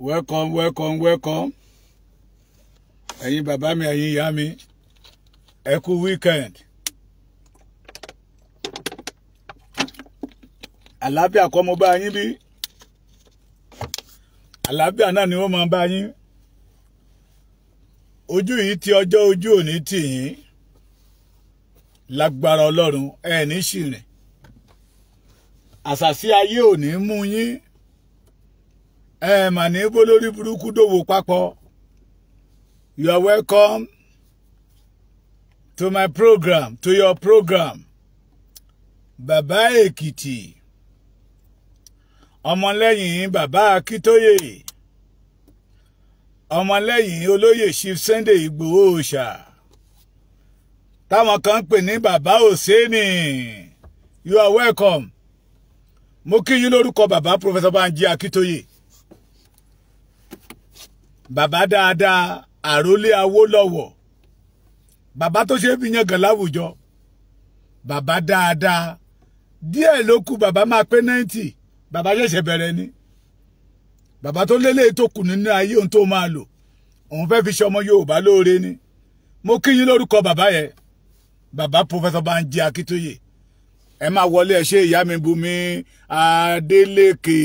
Welcome, welcome, welcome. Ẹ̀yin bàbá mi, ẹ̀yin ìyá mi, ẹ kú weekend. Àlàáfíà kọ́ mo bá yín bí. Àlàáfíà náà ni wọ́n máa bá yín. Ojú yìí ti ọjọ́ ojú òní tì yín. Lágbára Ọlọ́run, ẹ ní ṣìrìn. Àṣàsí ayé ò ní mú yín. Ẹ mà ní bó lórí burúkú dòwò papọ̀. You are welcome to my program, to your program. Bàbá Èkìtì, ọmọlẹ́yìn Bàbá Akíntóyè, ọmọlẹ́yìn olóyè Chief Sunday Igboho Òòṣà, táwọn kan ń pè ní Bàbá Òsénì. You are welcome. Mo kí yín lórúkọ bàbá Professor Banji Akíntóyè. Bàbá dáadáa, àrólé Awólọ́wọ̀. Bàbá tó ṣe é fi yangàn láwùjọ. Bàbá dáadáa. Díẹ̀ ló kù bàbá máa pé 90. Bàbá ṣẹ̀ṣẹ̀ bẹ̀rẹ̀ ni. Bàbá tó lélẹ̀ tó kù nínú ayé ohun tó máa lò. Òun fẹ́ fi ṣe ọmọ Yorùbá lóore ni. Mo kí yín lórúkọ bàbá yẹn. Bàbá Professor Banji Akíntóyè. Ẹ máa wọlé, ẹ ṣe ìyá mi Bùnmi Adélékè,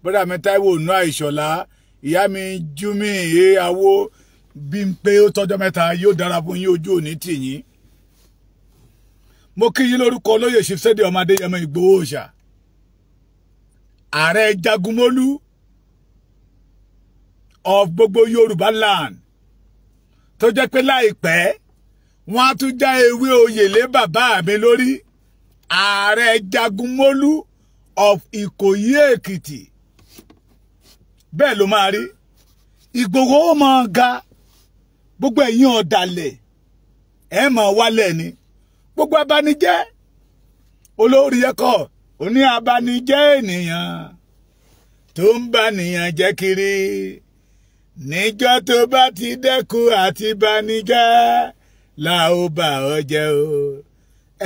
bọ́dà mi Táíwò Nú Àìṣọ̀lá, ìyá mi Júmí Ìyáwó Bímpé, ó tọ́jọ́ mẹ́ta, yóò dára fún yín, ojú òní tì yín. Mo kí yín lórúkọ olóyè Chief Sunday ọmọ Adéyẹmọ Ìgbòho Òòṣà, ààrẹ Jagunmólú of gbogbo Yorùbá land, tó jẹ́ pé láìpẹ́ wọ́n á tún já ewé oyè lé bàbá mi lórí, ààrẹ Jagunmólú of Ìkòyí Èkìtì. Bẹ́ẹ̀ ló máa rí. Ìgbòho ó máa ga, gbogbo ẹ̀yin ọ̀dàlẹ̀ ẹ̀ máa wálẹ̀ ni. Gbogbo abanijẹ́ olórí ẹ̀kọ́ oní abanijẹ́ ènìyàn tó ń bá nìyàn jẹ́ kiri, níjọ́ tó bá ti dẹ́kun àti banijẹ́ la ó bà ọ́ jẹ́ o.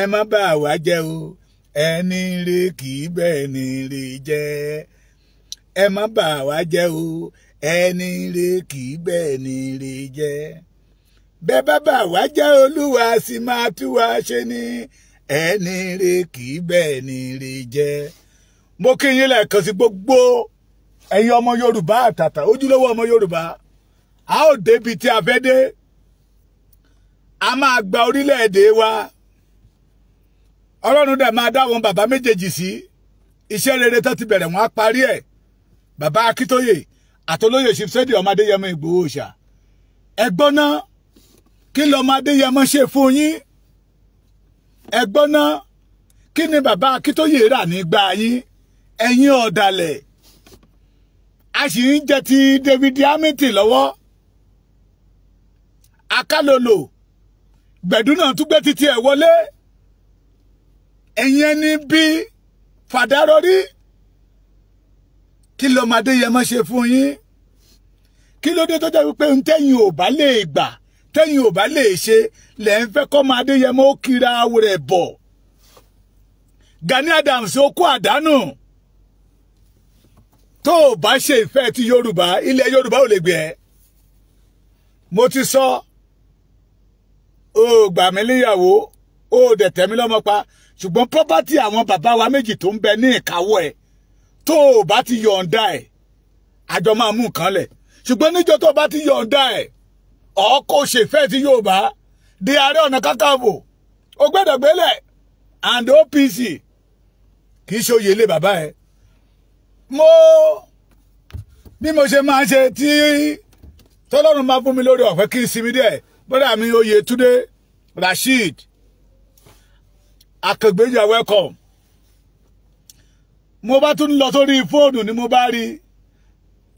Ẹ má bà wá jẹ́ o, ẹni rí kì í bẹ́ẹ̀ ni rí jẹ́. Ẹ má bà wá jẹ́ o, ẹni rí kì í bẹ́ẹ̀ ni rí jẹ́. Bẹ́ẹ̀ bá bà wá jẹ́, Olúwa sì máa tú wa ṣe ní. Ẹni rí kì í bẹ́ẹ̀ ni rí jẹ́. Mo kí yín lẹ́ẹ̀kan sí gbogbo ẹ̀yin ọmọ Yorùbá àtàtà, ojúlówó ọmọ Yorùbá. A ó débi tí a fẹ́ dé. A máa gba orílẹ̀-èdè wa. Ọlọ́run dẹ̀ máa dá wọn bàbá méjèèjì sí. Iṣẹ́ rere tó ti bẹ̀rẹ̀, wọ́n á parí ẹ̀. Bàbá Akíntóyè àtolóyè Chief Sunday ọmọ Adéyẹmọ Ìgbòho Òòṣà. Ẹ gbọ́ ná, kí lọmọ Adéyẹmọ ṣe fún yín? Ẹ gbọ́ ná, kí ni bàbá Akíntóyè rà nígbà yín? Ẹ̀yin ọ̀dàlẹ̀. A sì ń jẹ ti David Hamilton lọ́wọ́. Akálòlò gbẹ̀dú náà tún gbé títí ẹ̀ wọlé. Ẹ̀yin ẹni bí fàdárọrí. Kí lọmọ Adéyẹmọ ṣe fún yín? Kí ló dé tó jẹ́ wípé ń tẹ́yìn ò bá lè gbà, tẹ́yìn ò bá lè ṣe, lẹ́ ń fẹ́ kọ́mọ Adéyẹmọ ó kira rẹ̀ bọ̀? Gani Adams ó kó àdánù. Tó o bá ṣe ìfẹ́ ti Yorùbá, ilẹ̀ Yorùbá ò lè gbé ẹ. Mo ti sọ, o gbà mí níyàwó, o dẹ̀ tẹ̀ mí lọ́mọ pa, ṣùgbọ́n property àwọn bàbá wa méjì tó ń bẹ ní ìkáwọ́ ẹ̀, tó o bá ti yọ̀ǹda ẹ̀, àjọ máa mú nǹkan lẹ̀. Ṣùgbọ́n níjọ́ tó o bá ti yọ̀ǹda ẹ̀, ọkọ̀ ṣèfẹ́ ti Yorùbá di Ààrẹ Ọ̀nà Kakanfò, ó gbẹ́dọ̀ gbélẹ̀ and OPC kì í ṣe oyè ilé bàbá ẹ̀. Mo bí mo ṣe máa ń ṣe tí tọ́lọ́run máa fún mi lórí ọ̀fẹ́ kí n sinmi díẹ̀, bọ́dà mi Oyètúndé Rasheed Akẹgbẹ́, you are welcome. Mo bá tún lọ sórí fóònù ni mo bá rí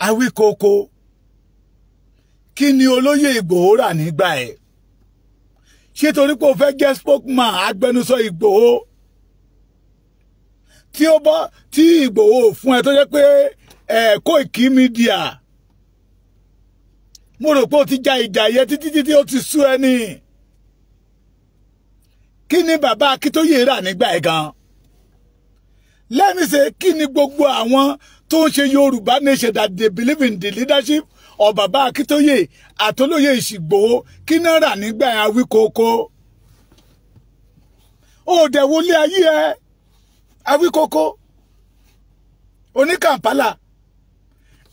Awíkoko. Kí ni olóyè Ìgbòho rà nígbà ẹ̀? Ṣé torí pé o fẹ́ jẹ́ spokesman agbẹnusọ Ìgbòho tí ó bọ́ tí Ìgbòho fún ẹ, tó jẹ́ pé ẹ Koiki Media, mo rò pé o ti ja ìjà yẹ títí títí ó ti sú ẹ ní. Kí ni bàbá Akíntóyè rà nígbà ẹ̀ gan? Let me say, kí ni gbogbo àwọn tó ń ṣe Yorùbá nation that they believe in the leadership of Baba Akíntóyè àtolóyè Ìṣìgbòho, kí náà rà nígbà Awíkókó? Ó dẹ̀ wọlé ayé ẹ, Awíkókó oníkàǹpálà,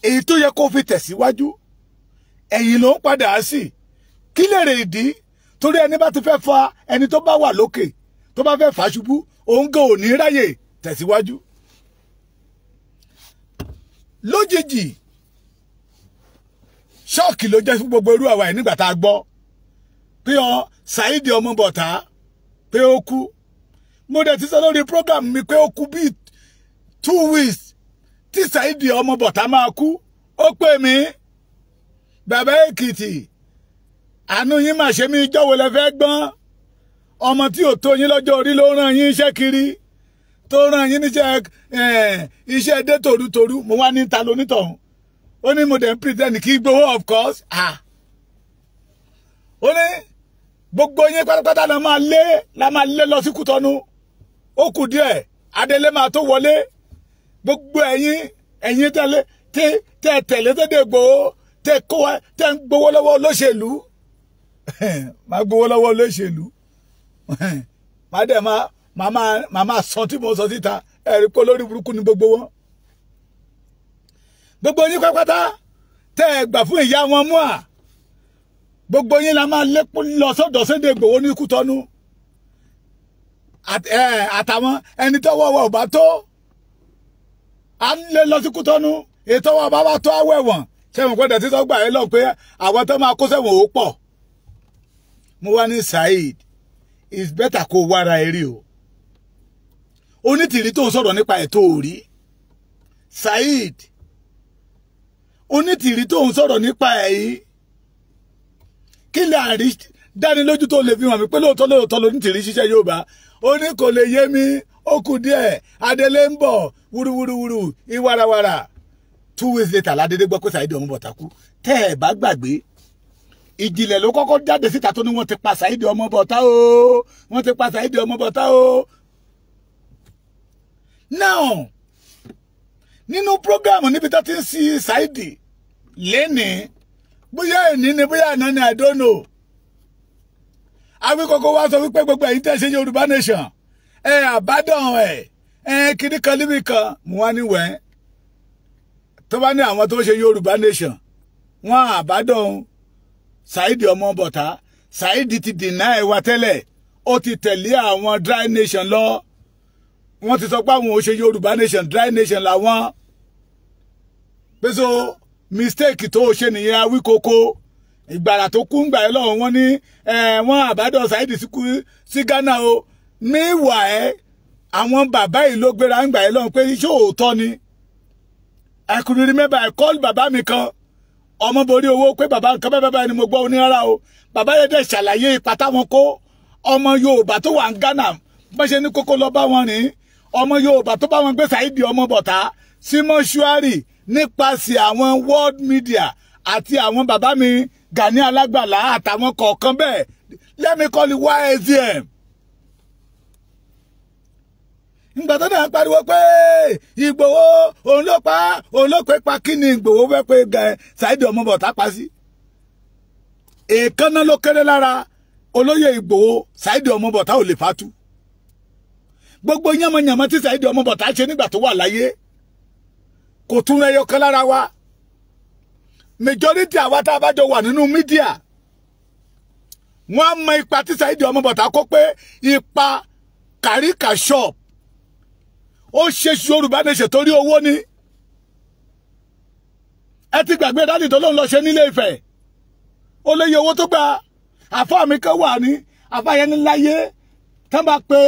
èyí tó yẹ kó fi tẹ̀síwájú, ẹ̀yìn ló ń padà sí. Kí lè rè ìdí? Torí ẹni bá ti fẹ́ fa ẹni tó bá wà lókè, tó bá fẹ́ fà ṣubú, òun gan ò ní ráyè tẹ̀síwájú. Lójijì, shock ló jẹ́ fún gbogbo irú àwa yìí nígbà tá a gbọ́ pé ọ Saheed Ọmọbọ̀tá pé ó kú. Mo dẹ̀ ti sọ lórí program mi pé ó kú bíi 2 weeks tí Saheed Ọmọbọ̀tá máa kú. Ó pè mí, "Bàbá Èkìtì, àánú yín mà ṣe mí. Jọ́wọ́ lẹ fẹ́ gbọ́n? Ọmọ tí ò tó yín lọ́jọ́ orí ló rán yín iṣẹ́ kiri, tó rán yín níṣẹ́ iṣẹ́ dé tòrútòrú." Mo wá ní, "Ta lonítọ̀hún?" Ó ní mo dẹ̀ ń pretend kí gbowó, of course. Ah, ó ní gbogbo yín pátápátá la máa lé lọ sí Kútọ́nù. Ó kù díẹ̀, Adélé máa tó wọlé. Gbogbo ẹ̀yin tẹ́lẹ̀ tẹ́ tẹ̀lé tẹ́lẹ̀ Ìgbòho, tẹ́ kó wa, tẹ́ ń gbowó lọ́wọ́ olóṣèlú, máa gbowó lọ́wọ́ olóṣèlú, máa dẹ̀ máa sọ tí mo sọ síta. Ẹ̀rí pé olórí burúkú ni gbogbo wọn. Gbogbo yín pátápátá tẹ́ ẹ gbà fún ìyá wọn mú à, gbogbo yín la máa lépo lọ sọ́dọ̀ Sunday Ìgbòho ní Kútọ́nù, àtàwọn ẹni tọ́wọ́ wọ ò bá tó, à ń lé lọ sí Kútọ́nù. Ètò ọwọ́ bá wà tó àwẹ̀wọ̀n sẹ́wọ̀n pé dẹ̀tí sọ́gbà ẹ lọ pé àwọn tó máa kó sẹ́wọ̀n ó pọ̀. Mo wá ní, "Saheed, it's better kó wára eré o." Onítìrí tó ń sọ̀rọ̀ nípa ẹ̀ tó rí, Saheed Onítìrí tó ń sọ̀rọ̀ nípa ẹ̀ yìí, kí lè àrí dánilójú tó lè fi hàn mí pé lóòótọ́ lóòótọ́ l'Onítìrí ṣiṣẹ́ Yorùbá? Ó ní kò lè yé mi, ó kù díẹ̀, Adélé ń bọ̀ wúruwúruwúru ìwarawara. 2 weeks later, ládédé gbọ́ pé Saheed Ọmọbọ̀tá kú. Tẹ́ ẹ̀ bá gbàgbé, Ìjìnlẹ̀ ló kọ́kọ́ jáde síta tó ní wọ́n ti pa Saheed Ọmọbọ̀tá o, wọ́n ti pa Saheed Ọmọbọ̀tá o. Now, nínú program níbi tó ti ń si Saheed lénìí, bóyá èní ni, bóyá àná ni, I don't know, Awíkókó wá sọ wípé gbogbo ẹ̀yin tẹ́ ṣe Yorùbá nation, ẹ àbádàn ẹ ẹ kiri kan níbi kan. Mo wá ní wẹ́ẹ́ tó bá ní àwọn tó ṣe Yorùbá nation, wọn àbádàn Saheed Ọmọbọ̀tá. Saheed ti deny wa tẹ́lẹ̀, ó ti tẹ̀lé àwọn dry nation lọ. Wọ́n ti sọ pé àwọn ò ṣe Yorùbá nation, dry nation làwọn. Pé so mistake tó ṣe nìyẹn, Awíkókó. Ìgbàrà tó kú ń gbà ẹ́ lọ́wọ́, wọn ní wọ́n àbádọ́ Saheed sí Ghana o. Meanwhile, àwọn bàbá yìí ló gbéra ń gbà ẹ́ lọ́wọ́ pé ṣé òótọ́ ni. I could remember I called bàbá mi kan, ọmọ borí owó, pé bàbá nǹkan bẹ́ẹ̀ bẹ́ẹ̀ ni mo gbọ́ onírárá o. Bàbá yẹn dẹ̀ ṣàlàyé ipa táwọn kó. Ọmọ Yorùbá tó wà ní Ghana, bá ṣe ní kókó lọ bá wọn rìn, ọmọ Yorùbá tó bá wọn gbé Saheed Ọmọbọ̀tá sí mọ́ṣúárì nípasẹ̀ àwọn world media àti àwọn bàbá mi Gani Alágbàlá àtàwọn kọ̀ọ̀kan bẹ́ẹ̀. Let me call it YSDM. Ìgbà tó náà pariwo pé Ìgbòho òun ló pa, òun ló pé pa, kí ni Ìgbòho fẹ́ pé Saheed Ọmọbọ̀tá pa sí? Èèkánná ló kéré lára olóyè Ìgbòho, Saheed Ọmọbọ̀tá ò lè fatu. Gbogbo yánmọyànmọ tí Saheed Ọmọbọ̀tá ṣe nígbà tó wà láyé, kò tún ẹyọ kan lára wa. Majority àwa tá a bá jọ wà nínú media, wọ́n mọ ipa tí Saheed Ọmọbọ̀tá kó, pé ipa kàríkà shop ó ṣe Yorùbá nation torí owó ni. Ẹ ti gbàgbé dádì tó lóun lọ ṣe nílé Ifẹ̀, ó léye owó tó gba. Àfáà mi kan wà ní àfáà yẹn ní láyé, tán bá pé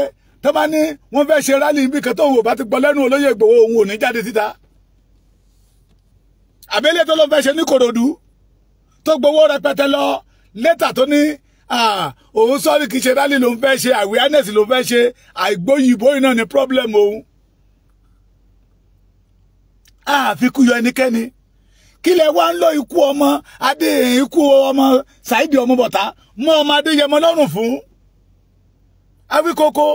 tán bá ní wọ́n fẹ́ ṣe rally ibi kan, tóun ò bá ti gbọ́ lẹ́nu olóyè Ìgbòho, òun ò ní jáde síta. Àbẹ́lẹ̀ tó lóun fẹ́ ṣe ní Kòròdú, tó gbowó rẹpẹtẹ lọ, lẹ́tà tó ní òun sọ́ọ́rì, kì í ṣe rally lòun fẹ́ ṣe, awareness lòun fẹ́ ṣe. Àìgbóyìnbó iná ní problem òun. Àfikún yọ ẹnikẹ́ni. Kí lẹ wá ń lọ ikú ọmọ adé, ikú ọmọ Saheed Ọmọbọ̀tá mọ́ ọmọ Adéyẹmọ lọ́rùn fún, Awíkókó?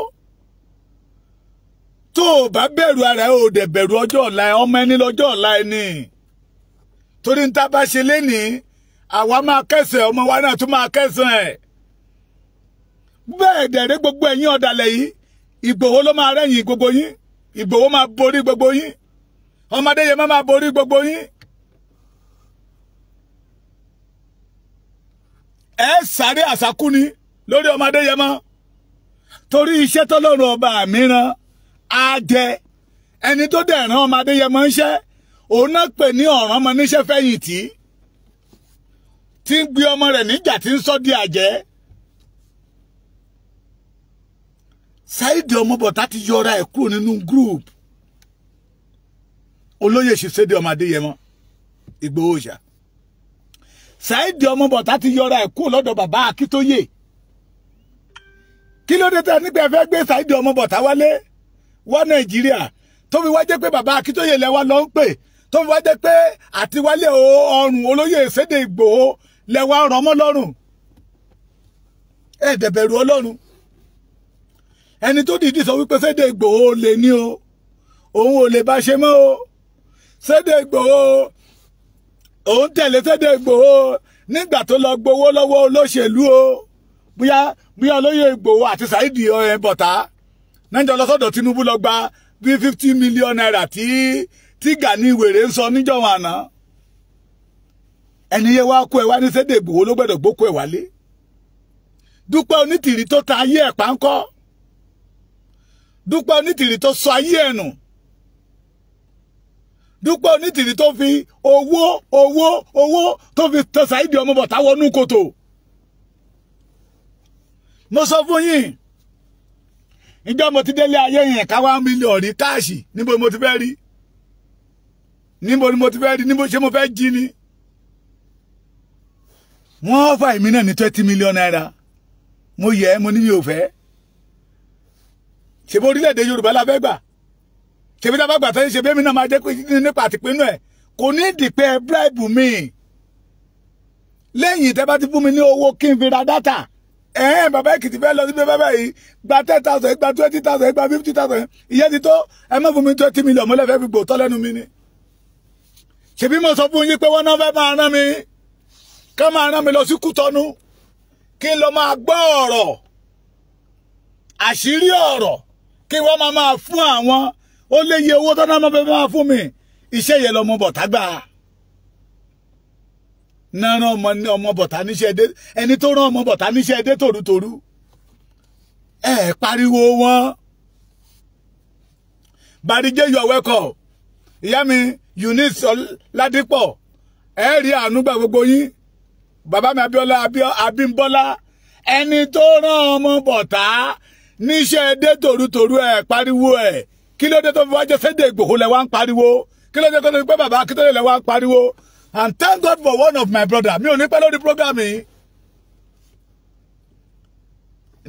Tó o bá bẹ̀rù ara ẹ, ò dẹ̀ bẹ̀rù ọjọ́ ọ̀la ẹ, ọmọ ẹni lọ́jọ́ ọ̀la ẹni. Torí ń tá bá ṣe lénìí, àwa máa kẹsẹ̀, ọmọ wa náà tún máa kẹsàn ẹ̀. Bẹ́ẹ̀ dẹ̀rẹ́ gbogbo ẹ̀yin ọ̀dàlẹ̀ yìí, Ìgbòho ló máa rẹ́yìn gbogbo yín, Ìgbòho máa borí gbogbo yín, ọmọdé yẹn máa borí gbogbo yín. Ẹ sáré àsákú ni lórí ọmọdé yẹn mọ́, torí iṣẹ́ tọ́lọ́run ọba mìíràn á jẹ. Ẹni tó dẹ̀ rán ọmọdé yẹn mọ́ ń ṣẹ́, òun náà pè ní ọ̀ràn ọmọ níṣẹ́ fẹ̀yìntì, tí ń gbé ọmọ rẹ̀ níjà, tí ń sọ di àjẹ́. Saheed Ọmọbọ̀tá ti yọra ẹ̀ kúrò nínú group olóyè Sunday ọmọ Adéyẹmọ Ìgbòho ṣá. Saheed Ọmọbọ̀tá ti yọra ẹ̀ kúrò lọ́dọ̀ bàbá Akíntóyè. Kí ló dé tẹ́ nípa ẹ fẹ́ gbé Saheed Ọmọbọ̀tá wálé wá Nàìjíríà, tó fi wá jẹ́ pé bàbá Akíntóyè lẹ́wà lọ ń pè, tó fi wá jẹ́ pé àti wálé ọrùn olóyè Sunday Ìgbòho lẹ́wà rọmọ lọ́rùn? Ẹ dẹ̀ bẹ̀rù Ọlọ́run. Ẹni tó dìídì sọ wípé Sunday Ìgbòho lè ní o, òun ò lè bá ṣe mọ́ o, Sunday Ìgbòho òun tẹ̀lé Sunday Ìgbòho nígbà tó lọ gbowó lọ́wọ́ olóṣèlú o, bóyá bóyá olóyè Ìgbòho àti Saheed Bọ̀tá náà lọ sọ́dọ̀ Tinubu lọ gba bí 50 million naira tí Gani wèrè ń sọ níjọ́ àná. Ẹni yẹ wá kó ẹ wá ní Sunday Ìgbòho ló gbọ́dọ̀ gbókó ẹ wálé. Dúpẹ́ Onítìrí tó ta ayé ẹ̀ páńkọ́, Dúpẹ́ Onítìrí tó sọ ayé ẹ̀ nù, Dúpẹ́ Onítìrí tó fi owó owó owó tó fi tẹ Saheed Ọmọbọ̀tá wọnú kòtò. Mo sọ fún yín, ìjọ mo ti délé ayé yẹn ká 1 million rí káàṣì, níbo ni mo ti fẹ́ rí? Níbo ni mo ti fẹ́ rí? Níbo ṣé mo fẹ́ jí ni? Wọ́n fà èmi náà ní 20 million naira. Mo yẹ ẹ́, mo ní mi ò fẹ́. Ṣebí orílẹ̀-èdè Yorùbá la fẹ́ gbà? Ṣebí tá a bá gbà tán, ṣebí èmi náà máa jẹ́ pé nípa àtìpinnu ẹ̀ kò ní ìdìpẹ́ bribe mi. Lẹ́yìn tẹ́ bá ti fún mi ní owó kí n fi ra data, ẹ̀ẹ́n bàbá Èkìtì fẹ́ lọ sí bàbá yìí gba 10,000, gba 20,000, gba 50,000, ìyẹn ti tó. Ẹ má fún mi 20 million, mo lẹ́fẹ̀ẹ́ fi gbòótọ́ lẹ́nu mi ni. Ṣebí mo sọ fún yín pé wọ́n náà fẹ́ máa rán mi, ká máa rán mi lọ sí Kútọ́nù kí n lọ máa gbọ́ ọ̀rọ̀ àṣírí ọ̀rọ̀, kí wọ́n máa máa fún àwọn ó léye owó tó náà máa fẹ́ máa fún mi. Iṣẹ́ yẹn lọmọ Bọ̀tá gbà náà, rán ọmọ Bọ̀tá níṣẹ́ dé, ẹni tó rán ọmọ Bọ̀tá níṣẹ́ dé tòrútòrú. Ẹ pariwo wọn. Bàdíjẹ́, you are welcome. Ìyá mi Eunice Ládípọ̀, ẹ rí àánú gbà gbogbo yín. Bàbá mi Abíọ́lá Abímbọ́lá, ẹni tó rán ọmọ Bọ̀tá níṣẹ́ dé tòrútòrú, ẹ pariwo ẹ. Kí ló dé tó fi wá jẹ́ Sunday Ìgbòho lẹ wá ń pariwo? Kí ló dé tó fi pé bàbá Akíntóyè lẹ wá ń pariwo? And thank God for one of my brother. Mi ò ní pẹ́ lórí program yìí.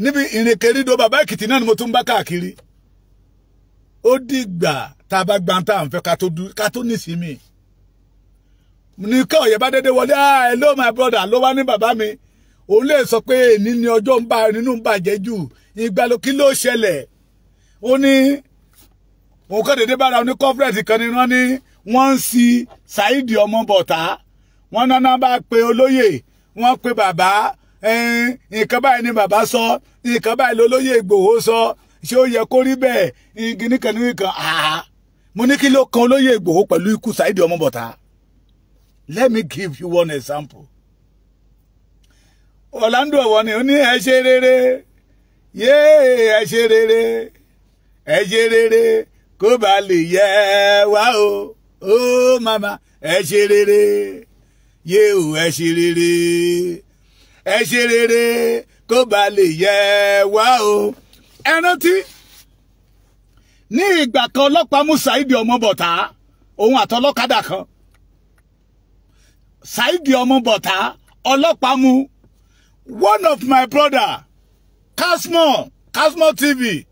Níbi ìrìnkèrindò bàbá Èkìtì náà ni mo tún bá káàkiri. Ó dìgbà tá a bá gba tá à ń fẹ́ ká tó nísìmí. Ní ká ọ̀yẹ́ bá dédé wọlé, ah hello my brother, ló wá ní bàbá mi. Òun lè sọ pé èní ni ọjọ́ ń bá nínú ń bàjẹ́ jù. Ìgbà ló kí ló ṣẹlẹ̀? Ó ní òun kọ́ dédé bára oní conference kan ní wọ́n ní wọ́n ń si Saheed Ọmọbọ̀tá. Wọ́n náná bá pe olóyè, wọ́n pe bàbá, nǹkan báyìí ni bàbá sọ, nǹkan báyìí lolóyè Ìgbòho sọ, ṣé ó yẹ kó rí bẹ́ẹ̀? Nìkan nìkan. Mo ní kí ló kan olóyè Ìgbòho pẹ̀lú ikú Saheed Ọmọbọ̀tá? Let me give you one example. Orlando ọ̀wọ́ ni ó ní ẹ ṣe rere, yéé ẹ ṣe rere, ẹ ṣe rere kó bá lè yẹ wá o, ó màmá ẹ ṣe rere, yéé o ẹ ṣe rere, ẹ ṣe rere kó bá lè yẹ wá o. Ẹ rántí ní ìgbà kan ọlọ́pàá mú Saheed Ọmọbọ̀tá, òun àtọlọ́kadà kan. Saheed Ọmọbọ̀tá ọlọ́pàá mú. One of my brother, Kasmo TV,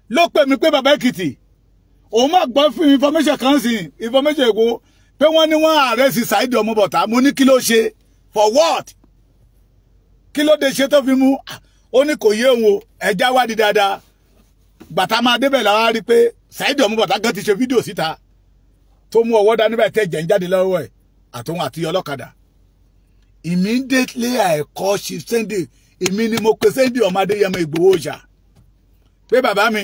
ló pè mí pé bàbá Èkìtì, òun máa gbọ́ fún information kan sí information èkó pé wọ́n ní wọ́n arrest Saheed Ọmọbọ̀tá. Mo ní kí ló ṣe? For what? Kí ló dé ṣe tó fi mú? Ó ní kò yé òun o, ẹja wádìí dáadáa. Gbàtà máa débẹ̀ làwọn á rí pé Saheed Ọmọbọ̀tá gan ti ṣe fídíò síta tó mú ọwọ́ dání báyìí tẹ́jẹ̀ ń jáde lọ́wọ́ ẹ̀ àtòun àti ọlọ́kadà. Immediately I call Chief Sunday, èmi ni mo pe Sunday ọmọ Adéyẹmọ Ìgbòho Òòṣà pé bàbá mi,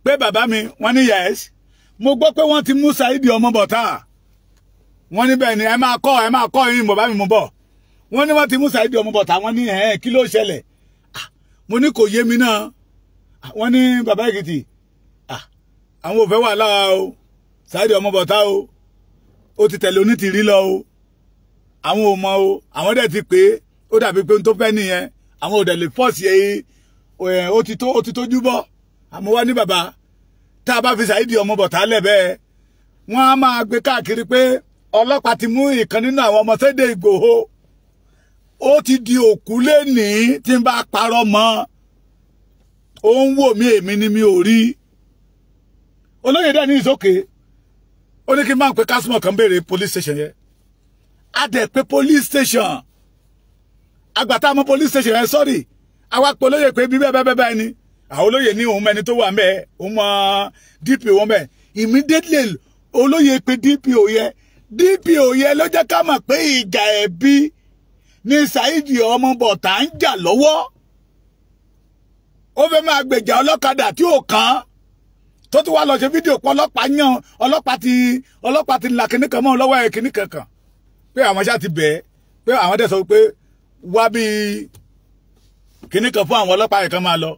pé bàbá mi, wọ́n ní yes. Mo gbọ́ pé wọ́n ti mú Saheed Ọmọbọ̀tá. Wọ́n ní bẹ́ẹ̀ ni, ẹ máa kọ́, ẹ máa kọ́ yín, bàbá mi, mo bọ̀. Wọ́n ní wọ́n ti mú Saheed Ọmọbọ̀tá. Wọ́n ní ẹ̀ kí ló ṣẹlẹ̀? Mo ní kò yé mi náà. Wọ́n ní bàbá Èkìtì, àwọn ò fẹ́ wàhálà o, Saheed Ọmọbọ̀tá o, ó ti tẹ̀lé Onítìrí lọ o, àwọn ò mọ̀ o, àwọn dẹ̀ ti pé ó dàbí pé n tó fẹ́ nìyẹn, àwọn ò dẹ̀ lè fọ́ọ̀sì ẹ̀, ó ti tójú bọ́. Àmọ́ wá ní bàbá, tá a bá fi Saheed Ọmọbọ̀tá lẹ̀ bẹ́ẹ̀, wọ́n á máa gbé káàkiri pé ọlọ́pàá ti mú ìkan nínú àwọn ọmọ Sunday Ìgbòho. Ó ti di òkú lénìí tí n bá parọ́ mọ́. Ó ń wò mí, èmi ni mi ò rí. Olóyè dẹ̀ ní ìsókè. Ó ní kí n máa ń pe kásímọ̀ kan béèrè police station yẹn. A dẹ̀ pé police station. Àgbàtà mọ́ police station yẹn, sọ́rí. Àwa pe olóyè pé bí bẹ́ẹ̀ bẹ́ẹ̀ bẹ́ẹ̀ ni. Àwọn olóyè ní òun mẹni tó wà ńbẹ̀, òun mọ DPO wọn bẹ́ẹ̀. Immediately olóyè pé DPO yẹn. DPO yẹn ló jẹ́ ká mọ̀ pé ìjà ẹ̀bí ní Saheed Ọmọbọ̀tá ń jà lọ́wọ́. Ó fẹ́ máa gbèjà ọlọ́kadà tí ò kàn án, tó tún wá lọ ṣe fídíò pọ̀ ọlọ́pàá yàn, ọlọ́pàá ti là kíní kan mọ́ lọ́wọ́ ẹ̀ kíní kankan, pé àwọn ṣáà ti bẹ̀ẹ́, pé àwọn dẹ̀ sọ pé wá bí kíní kan fún àwọn ọlọ́pàá yẹn kan máa lọ.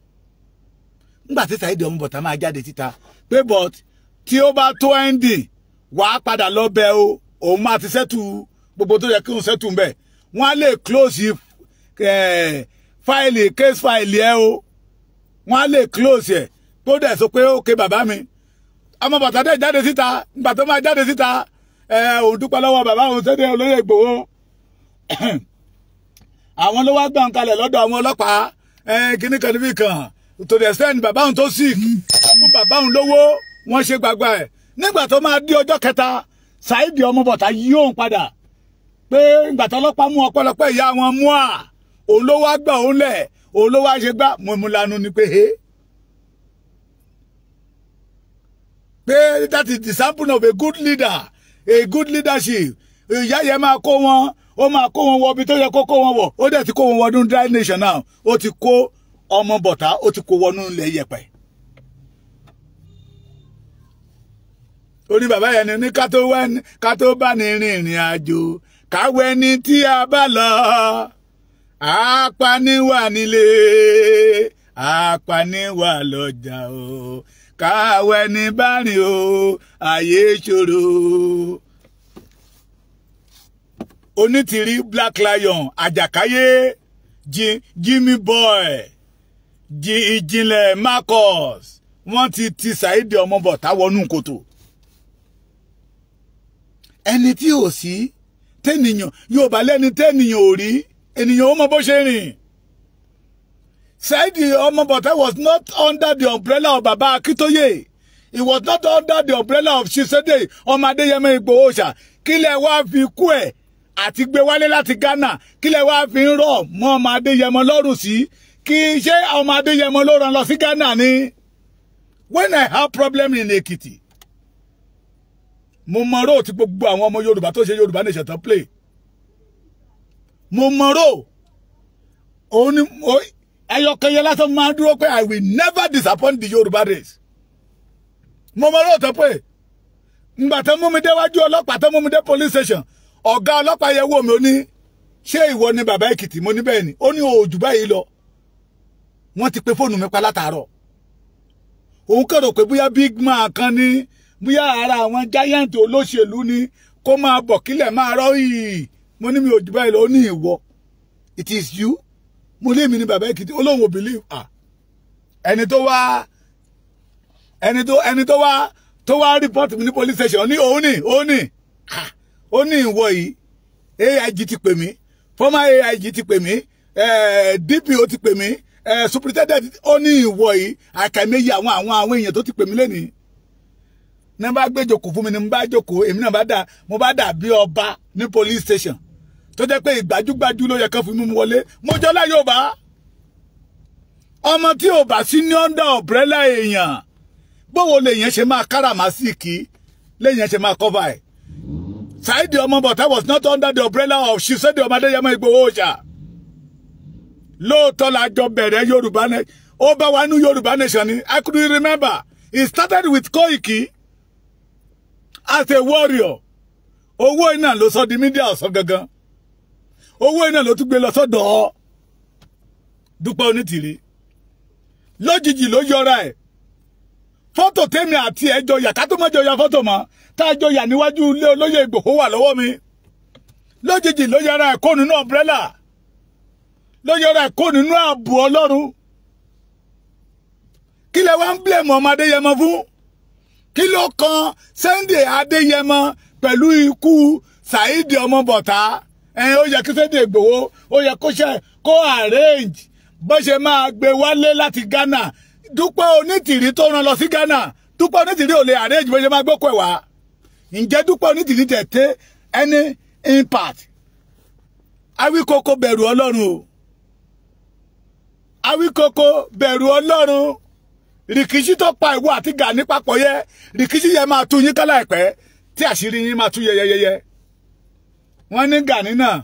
Nígbà tí Saheed Ọmọbọ̀tá máa jáde síta pé but tí ó bá tó ending, wàá padà lọ bẹ o, òun máa ti sẹ́tù gbogbo tó yẹ kí òun sẹ́tù ń bẹ̀. Wọ́n á lè close fáìlì, case fáìlì ẹ o, wọ́n á lè close ẹ̀. Tó dẹ̀ sọ pé ókè bàbá mi. Ọmọbọ̀tá dẹ̀ jáde síta. Nígbà tó máa jáde síta, òun dúpẹ́ lọ́wọ́ bàbá òun Sunday olóyè Ìgbòho. Àwọn ló wá gbà ń kalẹ̀ lọ́dọ̀ àwọn ọlọ́pàá kíní kan níbí kan, to the extent bàbá òun tó sick, fún bàbá òun lówó, wọ́n ṣe gbàgbà ẹ̀. Nígbà tó máa di ọjọ́ kẹta, Saheed Ọmọbọ̀tá yí òun padà pé ìgbà tó ọlọ́pàá mú ọpẹ́lọpẹ́ ìyá wọn mú à, òun ló wá gbà òun lẹ̀, òun ló wá ṣe gbá. Mo mú lanu ni pé he, pé that is the sample of a good leader, a good leadership. Ìyá yẹn máa kó wọn, ó máa kó wọn wọ ibi tó yẹ kó kó wọn wọ̀. Ó dẹ̀ ti kó wọn wọnú dry nation now. Ó ti kó Ọmọbọ̀tá, ó ti kó wọnú ilẹ̀ yẹ̀pẹ̀. Ó ní bàbá yẹn ní ká tó bá ní rìnrìn àjò, káwé ní tí a bá lọ, apaniwà nílé, apaniwà lọ́jà o, káwé ní bá rìn o, ayé ṣòro. Onítìrí Black Lion, Àjàkáyé, Jimmy Boy, Ìjìnlẹ̀ Marcus, wọ́n ti ti Saheed Ọmọbọ̀tá wọnú kòtò. Ẹni tí ò sí tẹ́nìyàn yóò bá lẹ́ni tẹ́nìyàn ò rí, ènìyàn ó mọ bó ṣe rìn. Saheed Ọmọbọ̀tá was not under the umbrella of Baba Akintoye. He was not under the umbrella of Chief Sunday ọmọ Adéyẹmọ Ìgbòho Òòṣà. Kí lẹ wá fi kú ẹ̀ àti gbé wálé láti Ghana? Kí lẹ wá fi ń rọ̀ mọ́ ọmọ Adéyẹmọ lọ́rùn sí? Kí ṣé ọmọ Adéyẹmọ ló rán lọ sí Ghana ni? When I have problem in Ekiti, mo mọ ró tí gbogbo àwọn ọmọ Yorùbá tó ṣe Yorùbá nation tán play. Mo mọ ró òun ni ẹyọkẹyẹ lásán máa dúró pé I will never disappoint the Yorùbá race. Mo mọ ró tó pé ngbà tó mú mi déwájú ọlọ́pàá, tó mú mi dé police station, ọ̀gá ọlọ́pàá yẹ wò mí, ó ní ṣé ìwọ ni bàbá Èkìtì? Mo ní bẹ́ẹ̀ ni. Ó ní òòjù báyìí lọ. Wọ́n ti pe fóònù mi pa látàárọ̀. Òun kẹ̀rọ pé bóyá big man kan ní, bóyá ara àwọn giant olóṣèlú ni, kó máa bọ̀ kílẹ̀ máa rọ́ yìí. Mo ní mi ò jù báyìí lọ. Ó ní ìwọ, it is you. Mo lé mi ní bàbá Èkìtì. Ó lóun ò believe. Ah, ẹni tó wá ẹni tó ẹni tó wá tó wá report mi ní police station ní òun ní òun ní ó ní ìwọ yìí, AIG ti pè mí, former AIG ti pè mí, DPO ti pè mí, superintendent. Ó ní ìwọ yìí, àkàìmẹyẹ àwọn èèyàn tó ti pè mí lẹ́nìí. Ní bá gbé jókòó fún mi, ní bá jókòó, èmi náà bá dà, mo bá dà bí ọba ní police station, tó jẹ́ pé ìgbájúgbájú ló yẹ kán fi mú mi wọlé. Mo jọ láyé ọba. Ọmọ tí ò bá sí ní under umbrella èèyàn, báwo lèèyàn ṣe máa káràmásìkì, lèèyàn ṣe máa cover ẹ̀? Saheed Ọmọbọ̀tá was not under the umbrella of Sunday ọmọ Adéyẹmọ Ìgbòho Òòṣà. Lóòótọ́ la jọ bẹ̀rẹ̀ Yorùbá ní, ó bá wa ní Yorùbá nation ni. I could remember he started with Koiki as a warrior. Owó iná ló sọ di media ọ̀sán gangan, owó iná ló tún gbé lọ sọ́dọ̀ Dúpẹ́ Onítìrí. Lójijì ló yọra ẹ̀. Fọ́tò tèmi àti ẹjọ́ yà ká tó mọ́jọ ya fọ́tò mọ́, tá a jọ yà níwájú ilé olóyè Ìgbòho wà lọ́wọ́ mi. Lójijì ló yọra ẹ̀ kó nínú umbrella, ló yọra ẹ̀ kó nínú ààbò Ọlọ́run. Kí lẹ wá ń blame ọmọ Adéyẹmọ fún? Kí ló kan Sunday Adéyẹmọ pẹ̀lú ikú Saheed Ọmọbọ̀tá? Ẹ̀yin, ó yẹ kí Sunday Ìgbòho, ó yẹ kó ṣe kó arrange bó ṣe máa gbé wálé láti Ghana. Dúpẹ́ Onítìrí tó rán lọ sí Ghana, Dúpẹ́ Onítìrí ò lè arrange bó ṣe máa gbókò ẹ̀ wá? Ǹjẹ́ Dúpẹ́ Onítìrí tẹ̀ tẹ́ any impact? Awíkókó, bẹ̀rù Ọlọ́run o. Awíkókó, bẹ̀rù Ọlọ́run. Rìkíṣí tó pa ìwọ àti Gani papọ̀ yẹ, rìkíṣí yẹn máa tú yín kálá ìpẹ́, tí àṣírí yín máa tú yẹyẹyẹyẹ. Wọ́n ní Gani náà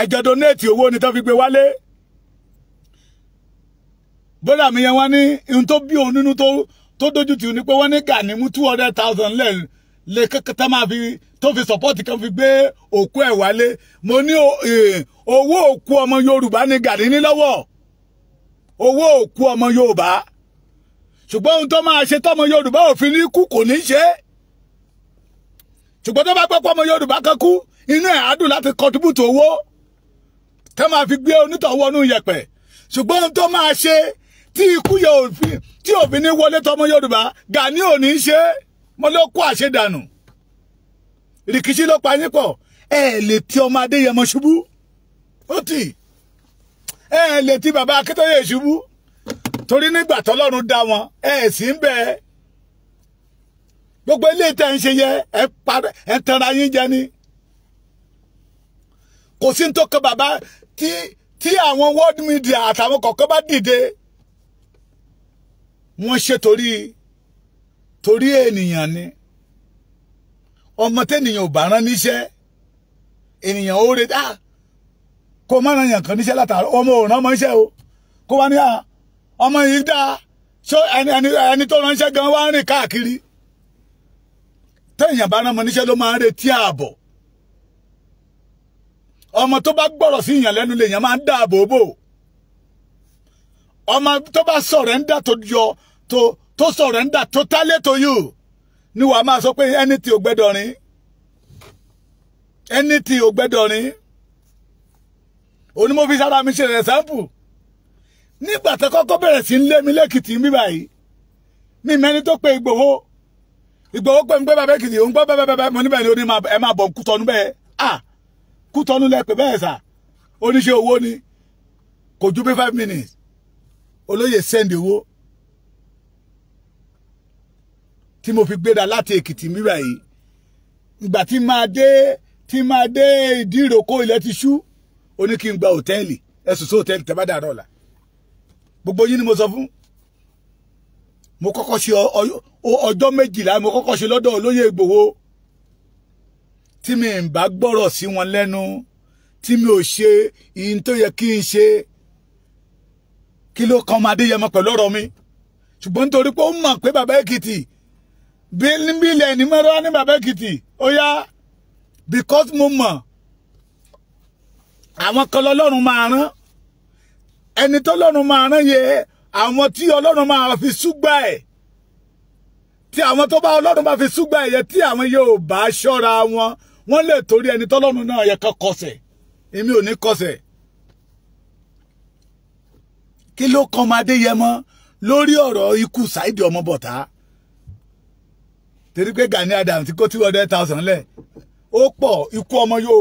ẹjọ́ donate owó ni tó fi gbé wálé. Bọ́dà mi yẹn, wọ́n ní ohun tó bí òun nínú tó dójú tì ní pé wọ́n ní Gani mú 200,000 lẹ̀ lè kẹ́kẹ́ máa fi tó fi support kan fi gbé òkú ẹ̀ wálé. Mo ní owó òkú ọmọ Yorùbá ní Gani ní lọ́wọ́, owó òkú ọmọ Yorùbá. Ṣùgbọ́n ohun tó máa ṣe tọmọ Yorùbá òfin ní kú kò ní ṣe é. Ṣùgbọ́n tó bá gbọ́ pé ọmọ Yorùbá kan kú, inú ẹ̀ á dùn láti contribute owó tẹ́ máa fi gbé onítọ̀wọ́ nú yẹ̀pẹ̀. Ṣùgbọ́n ohun tó máa ṣe tí ikú yẹ òfin tí òfin ní wọlé tọmọ Yorùbá, Gani ò ní ṣe é. Mo ló kó àṣedànù, rìkíṣí ló pa yín pọ̀. Ẹ lè ti ọmọ Adéyẹmọ ṣubú, ó tì. Ẹ lè ti bàbá Akíntóyè ṣubú, torí nígbà tọ́lọ́run dá wọn, ẹ sì ń bẹ. Gbogbo ilé tẹ́ ń ṣe yẹ, ẹ pa ẹ tanra yín jẹ ni. Kò sí ní tó kan bàbá. Tí àwọn world media àtàwọn kọ̀ọ̀kan bá dìde, wọ́n ṣe torí ènìyàn ni. Ọmọ tẹ́nìyàn ò bá rán níṣẹ́, ènìyàn ó retí ah kó má ràn yàn kan níṣẹ́ látàrọ. Ọmọ ò rán ọmọ iṣẹ́ o, kó wá ní à ọmọ yìí dáa. Ṣó ẹni tó ránṣẹ́ gan wá ń rìn káàkiri? Tẹ́yìn bá rán ọmọ níṣẹ́ ló máa ń retí ààbọ̀. Ọmọ tó bá gbọ́rọ̀ sí ìyàn lẹ́nu lèèyàn máa ń dáàbò bò. Ọmọ tó bá surrender tó yọ tó surrender totally to you ni wàá máa sọ pé ẹni tí ò gbẹ́dọ̀ rìn, ẹni tí ò gbẹ́dọ̀ rìn. Òní mo fi sára mi ṣe example. Nígbà tó kọ́kọ́ bẹ̀rẹ̀ sí ń lé mi lẹ́kìtì mi báyìí, mi mẹ́ni tó pe Ìgbòho. Ìgbòho pé ń pé bàbá Èkìtì, òun gbọ́ bẹ́ẹ̀ bẹ́ẹ̀. Mo níbẹ̀ ni. Ó ní ẹ máa bọ̀ Kútọ́nù bẹ́ẹ̀. À Kútọ́nù lẹ pé bẹ́ẹ̀ sà. Oníṣẹ́ owó ni, kò ju bí 5 minutes, olóyè send owó tí mo fi gbéra láti Èkìtì mi báyìí. Ìgbà tí máa dé ìdí ìrókò, ilẹ̀ ti ṣú. Ó ní kí n gba hòtẹ́ẹ̀lì, ẹ̀sùn sí hòtẹ́ẹ̀lì tẹ́ bá dàrọ̀ ọ̀la. Gbogbo yín ni mo sọ fún. Mo kọ́kọ́ ṣe ọjọ́ 12, mo kọ́kọ́ ṣe lọ́dọ̀ olóyè Ìgbòho. Tí mi ń bá gbọ́rọ̀ sí wọn lẹ́nu, tí mi ò ṣe ìyìn tó yẹ kí n ṣe, kí ló kan ọmọ Adéyẹmọ pẹ̀lú ọ̀rọ̀ mi? Ṣùgbọ́n nítorí pé ó mọ̀ pé bàbá Èkìtì bí ilẹ̀ ní mẹ́rọ́ ní bàbá Èkìtì ó yá, because mo mọ̀ àwọn kan lọ́lọ́run máa rán. Ẹni tọ́lọ́run máa rán yẹ, àwọn tí Ọlọ́run máa fi súgbà ẹ̀, tí àwọn tó bá Ọlọ́run bá fi súgbà ẹ̀ yẹ, tí àwọn yóò bá ṣọ́ra wọn, wọ́n lè torí ẹni tọ́lọ́run náà yẹ kán kọsẹ̀. Èmi ò ní kọsẹ̀. Kí ló kan ọmọ Adéyẹmọ lórí ọ̀rọ̀ ikú Saheed Ọmọbọ̀tá? Torí pé Gani Adams ti kó 200,000 lẹ̀, ó pọ̀. Ikú ọmọ yóò,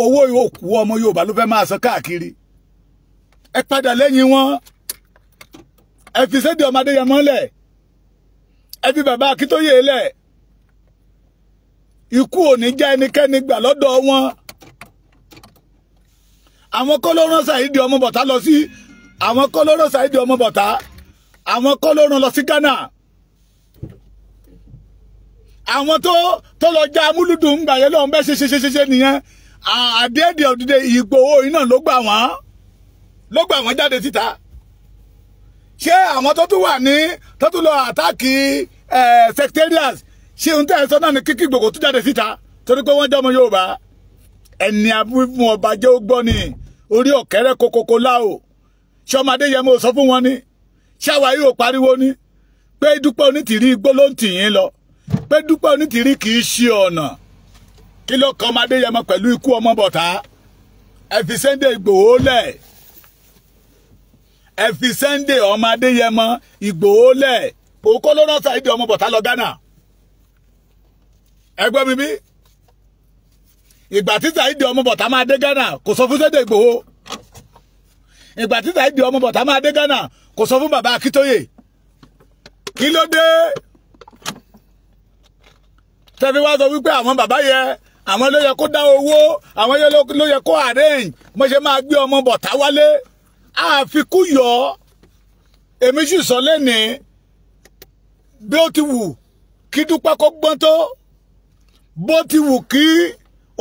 owó òkú ọmọ Yorùbá ló fẹ́ máa san káàkiri. Ẹ padà lẹ́yìn wọn. Ẹ fi Sunday ọmọ Adéyẹmọ lẹ̀, ẹ fi bàbá Akíntóyè lẹ̀. Ikú ò ní já ẹnikẹ́ni gbà lọ́dọ̀ wọn. Àwọn kọ́ ló rán Saheed Ọmọbọ̀tá lọ sí Àwọn kọ́ ló rán Saheed Ọmọbọ̀tá. Àwọn kọ́ ló rán lọ sí Ghana. Àwọn tó lọ já amúlùdùn ń gbà yẹn lọ́hùn bẹ́ẹ̀ ṣe nìyẹn. Àdéhìí òdìdé Ìgbòho iná ló gbà wọ́n jáde síta. Ṣé àwọn tó tún wà ní tó tún lọ àtáàkì secretariat, ṣé ohun tẹ́ ẹ sọ náà ni kíkí Ìgbòho tún jáde síta torí pé wọ́n jẹ́ ọmọ Yorùbá? Ẹni abúfún ọba jẹ́ ó gbọ́ ni orí ọ̀kẹ́rẹ́ kokoko láò. Ṣé ọmọdé yẹn mo sọ fún wọn ni? Ṣé àwa yóò pariwo ni pé Dúpẹ́ Onítìrí igbó ló ń tì yín lọ, pé Dúpẹ́ Onítìrí kì í ṣe ọ̀nà? Kí ló kọ́ ọmọdé yẹn mọ́ pẹ̀lú ikú Ọmọbọ̀tá? Ẹ fi Sunday Ìgbòho lẹ̀. Ẹ fi Sunday ọmọ Adéyẹmọ Ìgbòho lẹ̀. Òkó ló rán Saheed Ọmọbọ̀tá lọ Ghana. Ẹ gbọ́ mi bí? Ìgbà tí Saheed Ọmọbọ̀tá máa dé Ghana kò sọ fún Sunday Ìgbòho. Ìgbà tí Saheed Ọmọbọ̀tá máa dé Ghana kò sọ fún bàbá Akíntóyè. Kí ló dé tẹ́fí wá sọ wípé àwọn bàbá yẹ, àwọn ló yẹ kó dá owó, àwọn ló yẹ kó arrange mo ṣe máa gbé Ọmọbọ̀tá wálé? Àfikún yọ. Èmi sì sọ lẹ́ni, bí ó ti wù kí Dúpẹ́ kó gbọ́n tó, bó ti wù kí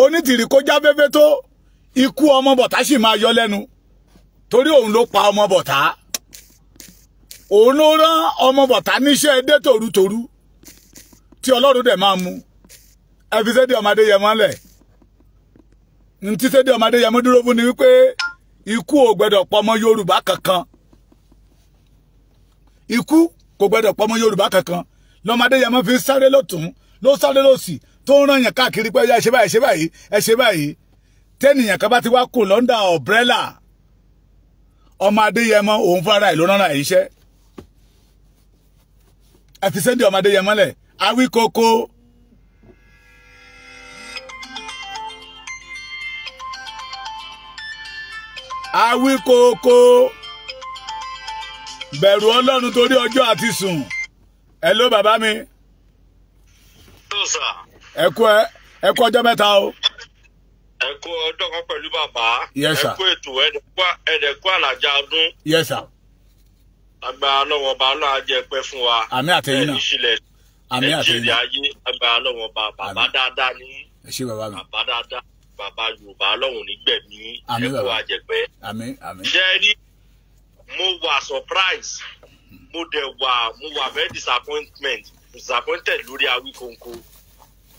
Onítìrí kó jáfẹ́fẹ́ tó, ikú Ọmọbọ̀tá sì máa yọ lẹ́nu, torí òun ló pa Ọmọbọ̀tá. Òun ló rán Ọmọbọ̀tá níṣẹ́ dé tòrútòrú tí Ọlọ́run dẹ̀ máa mú. Ẹ fi Sunday ọmọ Adéyẹmọ lẹ̀. Ntí Sunday ọmọ Adéyẹmọ dúró fún ni wípé ikú ò gbẹdọ̀ pọmọ Yorùbá kankan. Ikú kò gbẹdọ̀ pọmọ Yorùbá kankan. Lọmọ Adéyẹmọ fi sáré lọ́tún ló sáré lọ́sì tó ń ràn yàn káàkiri pé ẹ ṣe báyìí, ṣe báyìí, ẹ ṣe báyìí. Tẹ́nìyàn kan bá ti wá kò lọ́ndà ọ̀brẹ́là ọmọ Adéyẹmọ, òun fara ẹ̀ ló rán ra iṣẹ́. Ẹ fi Sunday ọmọ Adéyẹmọ lẹ̀. Awíkoko. Awíkoko, bẹ̀rù Ọlọ́run torí ọjọ́ àti sùn. Hello bàbá mi. Ẹ kú ọjọ́ mẹ́ta o. Ẹ kú ọjọ́ kan pẹ̀lú bàbá. Yes sir. Ẹ kú ètò, ẹ̀dẹ̀kú àlàjá ọdún. Yes sir. Agbára Ọlọ́run ọba Ọlọ́run á jẹ́ pẹ́ fún wa. Àmín àtẹ̀yìn náà. Àmín àtẹ̀yìn náà. Agbára Ọlọ́run ọba bàbá dáadáa ní. Ẹ ṣé bàbá mi. Bàbá dáadáa, bàbá Yorùbá Ọlọ́run nígbẹ̀mí. Àmín ẹ̀kú bàbá. àjẹpẹ́. Àmín àmín. Ṣé ẹ rí, mo wà surprise, mo dẹ̀ wà, mo wà very disappointed lórí Awíkonko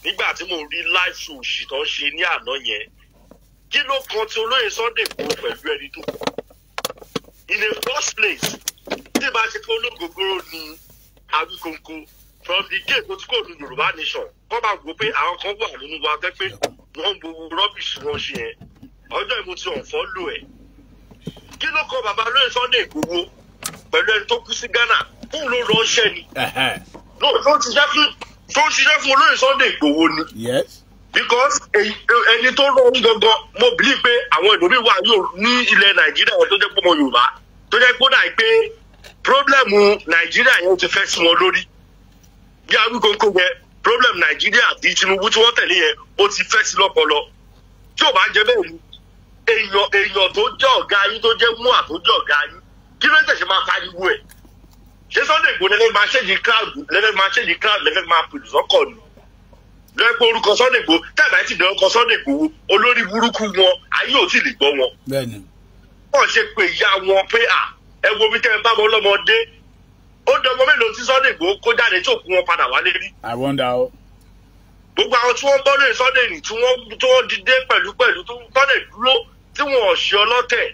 nígbà tí mo rí live show òṣì tó ń ṣe ní àná yẹn. Kí ló kan ti olóyè Sunday Igboho pẹ̀lú ẹni tó kú? In the first place, tí bá ṣe pé ológogoro ni Awíkonko from the gate tó ti kó nu Yorùbá nation, kọ́ bá wò pé àwọn kan wà nínú wa tẹ́ pé wọ́n ń gbogbo rubbish wọn ṣe yẹn. Ọjọ́ ìmú ti unfollow ẹ̀. Kí ló kọ bàbá olóyè Sunday Igboho pẹ̀lú ẹni tó kú sí Ghana? Fóun ló ránṣẹ́ ni. Tó ń ṣiṣẹ́ fún olóyè Sunday Igboho ni. Yes. Because ẹni tó rọ ń gangan, mo believe pé àwọn ìlú wà yóò ní ilẹ̀ Nàìjíríà tó jẹ́ pọ́mọ Yorùbá tó jẹ́ pé ó dà pé pírọ́blẹ̀mù Nàìjíríà yẹn ti fẹ́ sí wọn lórí. Bí Awíkonko yẹn, problem Nàìjíríà àti Tinubu tí wọ́n tẹ̀lé yẹn ó ti fẹ́ sí lọ́pọlọ. Tí ò bá jẹ́ bẹ́ẹ̀ ni, èèyàn tó jẹ́ ọ̀gá yín, tó jẹ́ mua tó jẹ́ ọ̀gá yín, kí ló ń tẹ̀sẹ̀ máa pariwo ẹ̀? Ṣé Sunday Igboho lẹ́fẹ̀ẹ́ máa ṣèjì crowd, lẹ́fẹ̀ẹ́ máa ṣèjì crowd, lẹ́fẹ̀ẹ́ máa pèlú sọ́kọ̀ ni? Lọ́wọ́ pé orúkọ Sunday Igboho tàbí àti ìdánwò kọ Sunday Igboho, olórí burúkú wọn ayé ò tí lè gbọ́ wọn. Bẹ́ẹ̀ni. Wọ́n ṣe pé ìyá wọn pé à ẹ wo bí tẹ́ ẹ bá wọn lọ́mọdé. Ó dọmọ mélòó tí Sunday Igboho kó jáde tí òkú wọn padà wálé rí. I wonder o. Gbogbo àwọn tí wọ́n bọ́ lórí Sunday ní tí wọ́n dìde pẹ̀lú pẹ̀lú tó Sunday dúró tí wọn ò ṣe ọlọ́tẹ̀.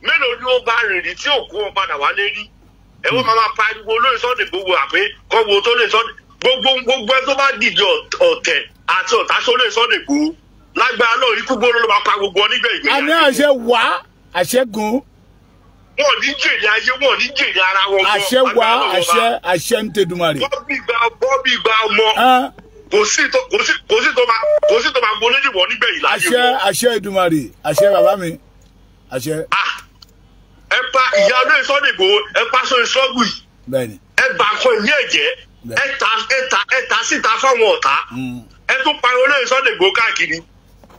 Mélòó ni ó bá rìn rí tí òkú wọn padà wálé rí? Ẹ wọ́n máa pariwo lórí Sunday Igboho àpé kọ́ wo tó lè Sunday. Gbogbo ẹ tó bá dìde ọ̀tẹ̀ àti ọ̀tá sólè Sunday Igboho lágbára náà ikú gbóró ló máa pa gbogbo onígbẹ̀ ìgbẹ́. Àmì àṣẹ wá àṣẹgun. Wọn ní jèrè ayé, wọn ní jèrè ara wọn. Àṣẹ wá àṣẹ àṣẹ ń tẹdùmarè. Bọ́bí gba ọmọ kò sí tó máa gbólé jùbọ̀ nígbẹ̀ yìí láyé àṣẹ àṣẹ Èdùmàrè àṣẹ bàbá mi àṣẹ. Ẹ pa ìyá olóyè Sunday Igboho, ẹ pa sórí sọ́ọ̀gù yìí. Bẹ́ẹ̀ni. Ẹ bà nǹkan ìní ẹ̀jẹ̀, ẹ ta síta fáwọn ọ̀tá. Ẹ tún pariwo olóyè Sunday Igboho káàkiri.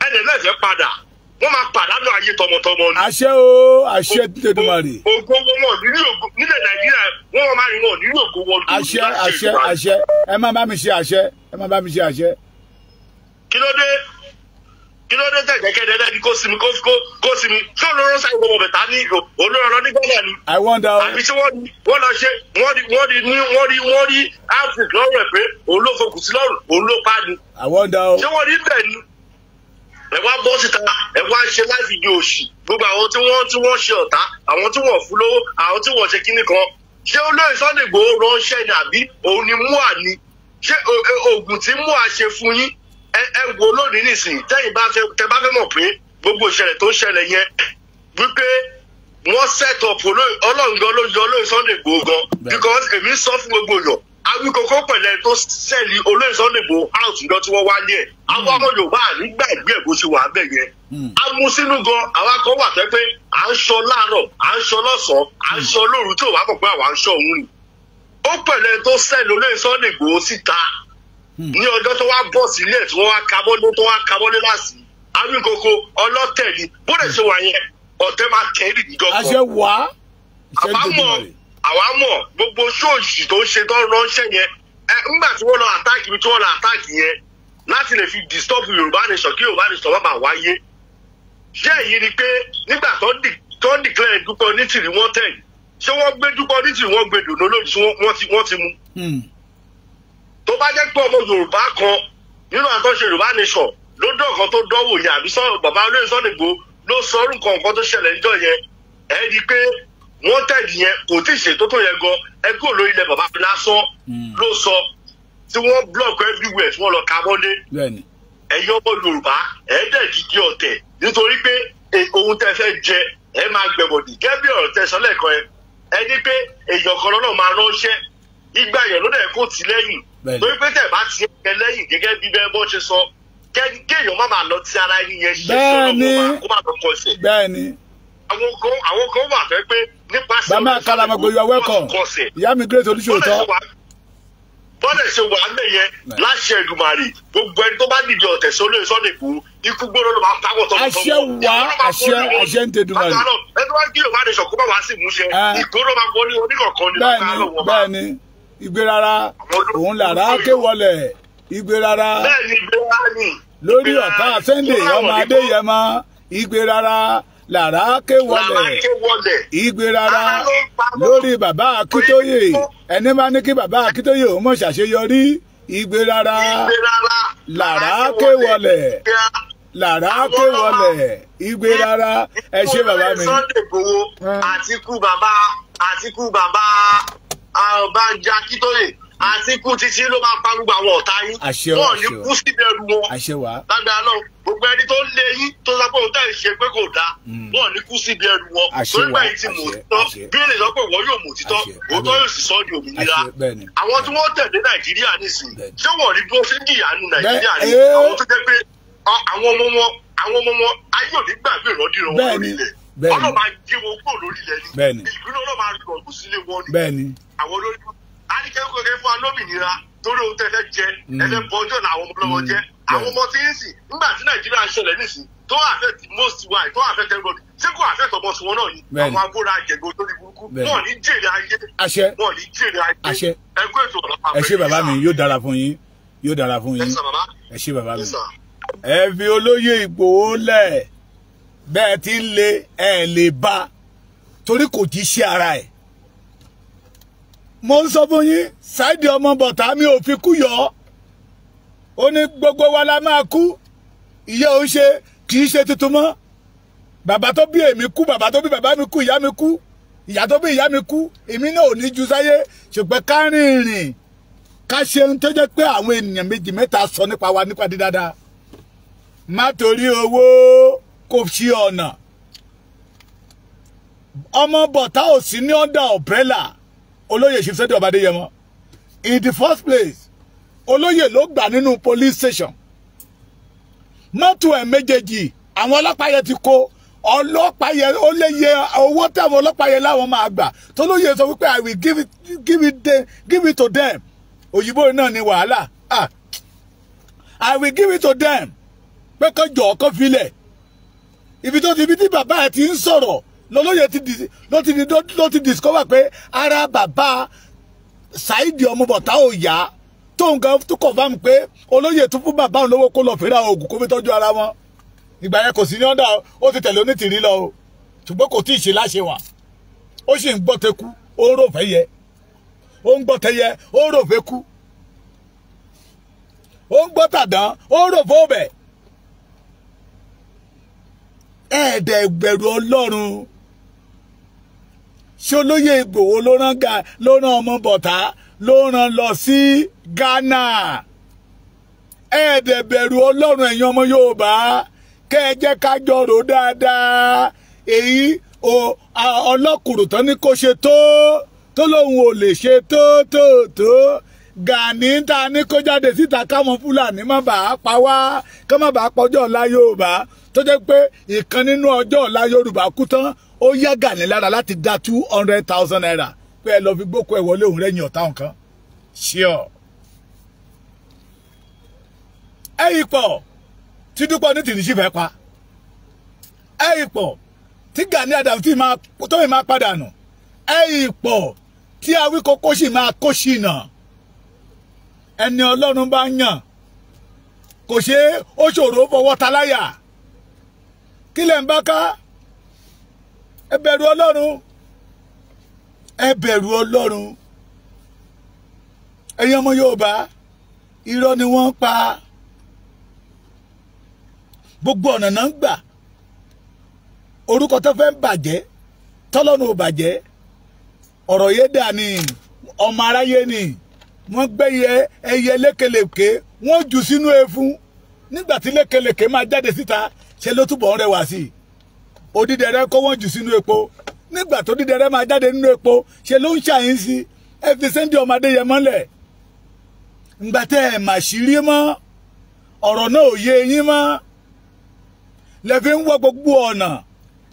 Ẹ dẹ̀ lẹ́sẹ̀ padà. Wọ́n máa pàdánù ayé tọmọtọmọ ni. Àṣẹ o, àṣẹ Èdùmàrè. Ògo wọn nílẹ̀ Nàìjíríà, wọ́n máa rìn wọn nílò ògo wọn. Àṣẹ, àṣẹ, àṣẹ. Ẹ má bá mi ṣe àṣẹ, ẹ má bá mi ṣe àṣẹ. Kí ló dé? Kí ló dé tẹ̀jẹ̀kẹ́dẹ́ lẹ́ni kó sinmi kó sinmi? Ṣé olóró sáyẹn gbọmọ bẹ̀tà ní olóró ní Ghana ni? I wonder. Àbí tí wọ́n lọ ṣe wọ́n rí outfit lọ́rùn ẹ̀ pé òun ló fokùn sí lọ́rùn, òun ló pa ni. I wonder. Ṣé wọ́n rí bẹ́ẹ̀ ni? Ẹ wá bọ́ síta, ẹ wá ṣe láti di òṣì. Gbogbo àwọn tí wọ́n ṣe ọ̀tá, àwọn tí wọ́n fún lówó, àwọn tí wọ́n ṣe kíní kan. Ṣé olóyè Sunday Igboho ránṣẹ́ ni àbí òun ni mua ni? Ṣé oògùn tí mua ṣe fún yín? Ẹ wo lónìí nísìnyí, tẹ́yìn bá fẹ́ tẹ́ bá fẹ́ mọ̀ pé gbogbo ìṣẹ̀lẹ̀ tó ń ṣẹlẹ̀ yẹn wípé wọ́n set up Ọlọ́run gan ló yọ olóyè Sunday Igboho gan, because èmi sọ fún gbogbo èèyàn, Awíkókó pẹ̀lẹ́ tó sẹ́ẹ̀lì olóyè Sunday Igboho out lọ tí wọ́n wá ní ẹ̀. Àwọn ọmọ Yorùbá nígbàgbé ẹ̀ bó ṣe wà bẹ́ẹ̀ yẹn. Amúsínú gan, àwa kan wà pé à ń sọ láàárọ̀, à ń sọ lọ́sàn-án, à ń sọ lóru tí ò wá mọ̀ pé àwa ń sọ òun ni. Ó pẹ̀lẹ́ tó sẹ́ẹ̀lì olóyè Sunday Igboho síta ní ọjọ́ tó wá bọ̀ sílẹ̀ tí wọ́n wá kabọ́lé tó wá kabọ́lé láti Awíkókó ọlọ́tẹ̀ ni. Bó lè ṣe wà yẹn, ọ̀tẹ̀ máa tẹ̀ ẹ́ nìjọ́ kan. Àṣẹ wàá. Àwa mọ̀ gbogbo ṣóòṣì tó ń ṣe tó ń ránṣẹ́ yẹn. Ńgbà tí wọ́n lọ àtáàkì mi tí wọ́n lọ àtáàkì yẹn láti lè fi disturb Yorùbá nation kí Yorùbá nation má bàa wáyé. Ṣé èyí ni pé nígbà tó ń declare Dúpẹ́ Onítìrí wọ́n tẹ̀ yìí, ṣé wọ́n gbé Dúpẹ́ Onítìrí wọ́n gbé dòdò lójú tí wọ́n ti mú? Tó bá jẹ́ pé ọmọ Yorùbá kan nínú àtọ́ṣe Yorùbá nation ló dán kan tó dánwò yẹn, àbí bàbá olóyè Sunday Igboho ló sọ orúkọ nǹkan tó ṣẹlẹ̀ níjọ́ yẹn, ẹ rí i pé wọ́n tẹ̀lé yẹn kò tí ì ṣètò tó yẹn gan. Ẹ kúrò lórí ilẹ̀ bàbá lásán ló sọ tí wọ́n block everywhere tí wọ́n lọ ka mọ́lé. Ẹ̀yin ọmọ Yorùbá ẹ̀ dẹ̀ dídí ọ̀tẹ̀ nítorí pé ohun tẹ́ fẹ́ jẹ ẹ máa gbẹ̀bọ̀dì. Gẹ́gẹ́ bí ọ̀rọ̀ tẹ́ sọ lẹ́ẹ̀kan ẹ ẹ ní pé èèyàn kan lọ́nà máa ránṣẹ́ ìgbà yẹn ló dẹ̀ kó tì lẹ́yìn, torí pé tẹ̀ bá ti ẹ lẹ́yìn gẹ́gẹ́ bí bẹ́ẹ̀ bọ́ ṣe sọ, kéèyàn má máa lọ ti ara ẹni yẹn ṣe sọ́dọ̀ kó má lọ kọsẹ̀. Bẹ́ẹ̀ni. Àwọn kan wà fẹ́ pé nípasẹ̀ Bàmá Àkàlàmọ̀gbò, you are welcome. Ìyá mi Great Olúṣòótọ́. Bọ́lẹ̀ ṣe wà ń bẹ̀ yẹn láṣẹ Èdùmàrè, gbogbo ẹni tó bá dìde ọ̀tẹ̀ sí olóyè Sunday Igboho, ikú gbóná ló máa pawọ́ tọmọtọmọ. Àṣẹ wá, àṣẹ, àṣẹ ń tẹdùmarè. Ẹni tó bá kí Yorùbá nation kó bá wá sí ìmúṣẹ, ìgbóná máa wọlé oníkọ̀ọ̀kan ní Bẹ́ẹ̀ni, bẹ́ẹ̀ni, ìgbé rárá, òun làrá ké wọlẹ̀, ìgbé rárá. Lórí ọ̀tá Sunday ọmọ Adéyẹmọ, ìgbé rárá làrá ké wọlẹ̀, ìgbé rárá. Lórí bàbá Akíntóyè, ẹni bá ní kí bàbá Akíntóyè ó mọ̀ ṣàṣeyọrí, ìgbé rárá làrá ké wọlẹ̀, làrá ké wọlẹ̀, ìgbé rárá. Ẹ ṣé bàbá mi. Sunday Igboho àtikú bàbá àtikú bàbá Bánjí Akíntóyè àtikú títí ló máa pa gbogbo àwọn ọ̀tá yín. Wọ́n ní kú síbi ẹrù wọn. Lágbára náà gbogbo ẹni tó lé yín tó sọ pé òun tẹ̀ ṣe pé kò dáa, wọ́n ní kú síbi ẹrù wọn. Torí pé èyí ti mọ̀ òtítọ́, bí èlé sọ pé wọ́n yóò mọ̀ òtítọ́, òótọ́ yóò sì sọ di òmìnira. Àwọn tí wọ́n tẹ̀lé Nàìjíríà nísìnyí, ṣé wọ́n rí bí wọ́n ṣe ń jìyà nù Nàìjíríà ni? Àwọn tó jẹ́ pé àwọn ọmọ wọn ayé ò ní gbàgbé ìrandíran wọn lórí ilẹ̀. Ọlọ́run máa jí wọn kúrò lórí ilẹ̀ ni. Ìgbóná náà máa rọ̀gùn sílé wọn ni. Àwọn olórí alikẹ́kọ̀ọ́ fún wa lómìnira torí ohun tẹ́fẹ́ jẹ ẹfẹ́ bọ́jọ́ làwọn ọmọ lọ́wọ́ jẹ́. Àwọn ọmọ tí ń sìn nígbà tí Nàìjíríà ń ṣẹlẹ̀ nísìn tó affect most wa, tó affect everybody, ṣé kò affect ọmọ tiwọn náà ni? Àwọn agbóra àjẹgbó lórí burúkú wọn ní jèrè ayé, wọn ní jèrè ayé. Ẹgbẹ́ ètò ọ̀rọ̀ ẹ ṣé bàbá mi, yóò dára fún yín, yóò dára fún yín. Ẹ ṣé bàbá mi. Ẹ fi olóyè Ìgbòho lẹ̀ bẹ́ẹ̀ tí ń le ẹ lè bá, torí kò jí sí ara ẹ̀. Mo ń sọ fún yín, Saidi ọmọ bọ̀tá mi ò fi kú yọ. Ó ní gbogbo wa la máa kú, ìyá òun ṣe kì í ṣe tuntun mọ́. Bàbá tó bí èmi kú, bàbá tó bí bàbá mi kú, ìyá mi kú, ìyá tó bí ìyá mi kú, èmi náà ò ní ju sáyé. Ṣùgbọ́n ká rìnrìn ká ṣe ohun tó jẹ́ pé àwọn ènìyàn méjì mẹ́ta sọ nípa wa nípa dídáadáa. Má torí owó kò ṣí ọ̀nà. Ọmọ bọ̀tá ò sí ní under umbrella olóyè Chief Sunday Adéyẹmọ. In the first place, olóyè ló gbà nínú police station. Mọ́tò ẹ̀ méjèèjì àwọn ọlọ́pàá yẹn ti kó, ọlọ́pàá yẹn ó lè yẹ owó táwọn ọlọ́pàá yẹn láwọn máa gbà. Tolóyè sọ wípé I will give it to them. Òyìnbó náà ni wàhálà. I will give it to them. Pé kó jọ kó filẹ̀. Ibi tó ti ibi tí bàbá ẹ̀ ti ń sọ̀rọ̀ lọ́lọ́yẹ̀ ló ti discover pé ara bàbá Saheed Ọmọbọ̀tá ò yá, tóun gan tó confirm pé olóyè tó fún bàbá òun lówó kó lọ fẹ́ra oògùn kó fi tọ́jú ara wọn. Ìgbà yẹn kò sí ní ọ̀dà, ó ti tẹ̀lé Onítìrí lọ o, ṣùgbọ́n kò tí ì ṣe láṣẹ wà. Ó sì ń gbọ́ tẹku, ó ń rò fẹ́ yẹ, ó ń gbọ́ tẹyẹ, ó ń rò fẹ́ kú, ó ń gbọ́ tàdán, ó ń rò fún ọbẹ̀. Ẹ̀ẹ́dẹ̀ gbẹ̀rù Ọlọ́run. Ṣé olóyè Ìgbòho ló rán Ọmọbọ̀tá ló rán lọ sí Ghana? Ẹ̀ẹ́dẹ̀ bẹ̀rù Ọlọ́run ẹ̀yin ọmọ Yorùbá, kẹ́ ẹ jẹ́ ká jọ rò dáadáa. Èyí ọlọ́kùnrin tán ní kó ṣe tó lóun ò lè ṣe tó. Gani ta ní kó jáde síta káwọn Fúlàní má bàa pa wá, ká má bàa pọjọ́ ọ̀la Yorùbá, tó jẹ́ pé ìkan nínú ọjọ́ ọ̀la Yorùbá kú tán, ó yá Gani lára láti dá 200,000 naira pé ẹ lọ fi gbókò ẹ wọlé òun rẹ́yìn ọ̀tá nǹkan. Ṣíọ. Ẹ ipò tí Dúpẹ́ Onítìrí sì fẹ́ pa, ẹ ipò tí Gani Adams tó máa padà nù, ẹ ipò tí Awíkókó sì máa kó ṣìnà. Ẹni Ọlọ́run bá yàn kò ṣe é, ó ṣòro fọwọ́ ta láyà. Kí lẹ̀ ń bá ká? Ẹ bẹ̀rù Ọlọ́run, ẹ bẹ̀rù Ọlọ́run. Ẹ̀yin ọmọ Yorùbá, irọ́ ni wọ́n ń pa. Gbogbo ọ̀nà náà ń gbà. Orúkọ tó fẹ́ ń bàjẹ́, tọ́lọ́run ò bàjẹ́. Ọ̀rọ̀ yé dà ní ọmọ aráyé ni. Wọ́n gbẹ́yẹ ẹyẹ lékelèké, wọ́n jù sínú ẹfun. Nígbà tí lékelèké máa jáde síta, ṣe ló túbọ̀ ń rẹwà sí i. Odídẹrẹ́ kó wọ́n jù sínú epo. Nígbà tó dídẹrẹ́ máa jáde nínú epo, ṣe ló ń ṣàyín sí i. Ẹ fi Sunday ọmọ Adéyẹmọ lẹ̀. Ǹgbà tẹ́ ẹ̀ mà ṣírí mọ́, ọ̀rọ̀ náà ò yé yín mọ́. Lẹ fi ń wá gbogbo ọ̀nà.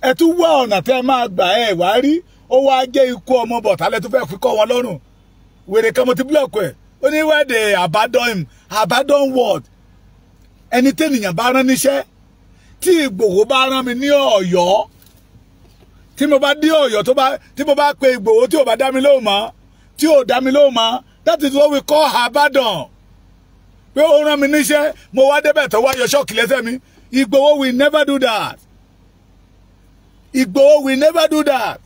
Ẹ tún wá ọ̀nà tẹ́ ẹ máa gbà ẹ wá rí. Ó wá jẹ́ ikú Ọmọbọ̀tá lẹ tún fẹ́ fi kọ́ wọn lọ́rùn. Wèrè kan mo ti búlọ̀kù ẹ̀. Ó ní where they abandon him, abandon what? Ẹni tẹ́nìyàn bá rán níṣẹ́, tí Ìgbòho bá rán mi ní Ọ̀yọ́, tí mo bá dé Ọ̀yọ́, tí mo bá pe Ìgbòho tí ò bá dá mi lóhùn mọ́, tí ò dá mi lóhùn mọ́, that is what we call abandon. Pé ó rán mi níṣẹ́, mo wá débẹ̀ tó wá yọ ṣọ́ọ̀kì lẹ́sẹ̀ mi. Ìgbòho will never do that. Ìgbòho will never do that.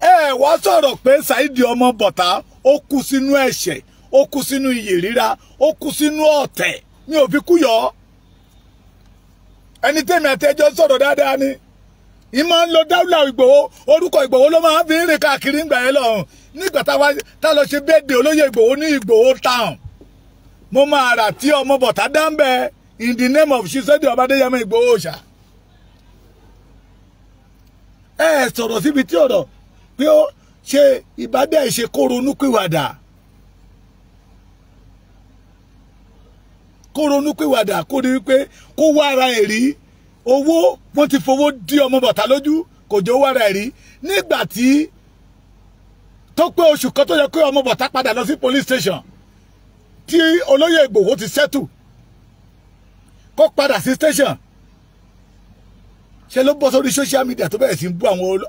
Ẹ wá sọ̀rọ̀ pé Saheed Ọmọbọ̀tá ó kú sínú ẹ̀ṣẹ̀, ó kú sínú iyì ríra, ó kú sínú ọ̀tẹ̀. Mi ò fi kú yọ. Ẹni tẹ́mi àti ẹjọ́ sọ̀rọ̀ dáadáa ni. Ìmọ̀ ń lo dáwùlà Ìgbòho, orúkọ Ìgbòho ló máa ń fi rìn káàkiri ńgbà yẹn lọ́hùn. Nígbà tá lọ ṣe bẹ́ẹ̀dẹ̀ olóyè Ìgbòho ní Ìgbòho town. Mo máa rà tí Ọmọbọ̀tá dáńbẹ́ in the name of Sunday Adéyẹmọ Ìgbòho Òòṣà. Ẹ sọ̀rọ̀ síbi tí ọ̀rọ̀ pé ó ṣe ìbádẹ́ ìṣe kó ronúpìwàdà, kó ronúpìwàdà, kó rí wípé kó wá ara ẹ̀ rí. Owó wọ́n ti fowó dí Ọmọbọ̀tá lójú, kò jẹ́ owó ara ẹ̀ rí. Nígbà tí tó pé oṣù kan tó yẹ kó Ọmọbọ̀tá padà lọ sí police station tí olóyè Ìgbòho ti settle, kó padà sí station, ṣe ló bọ́ sórí social media tó bẹ̀rẹ̀ sí ń bú àwọn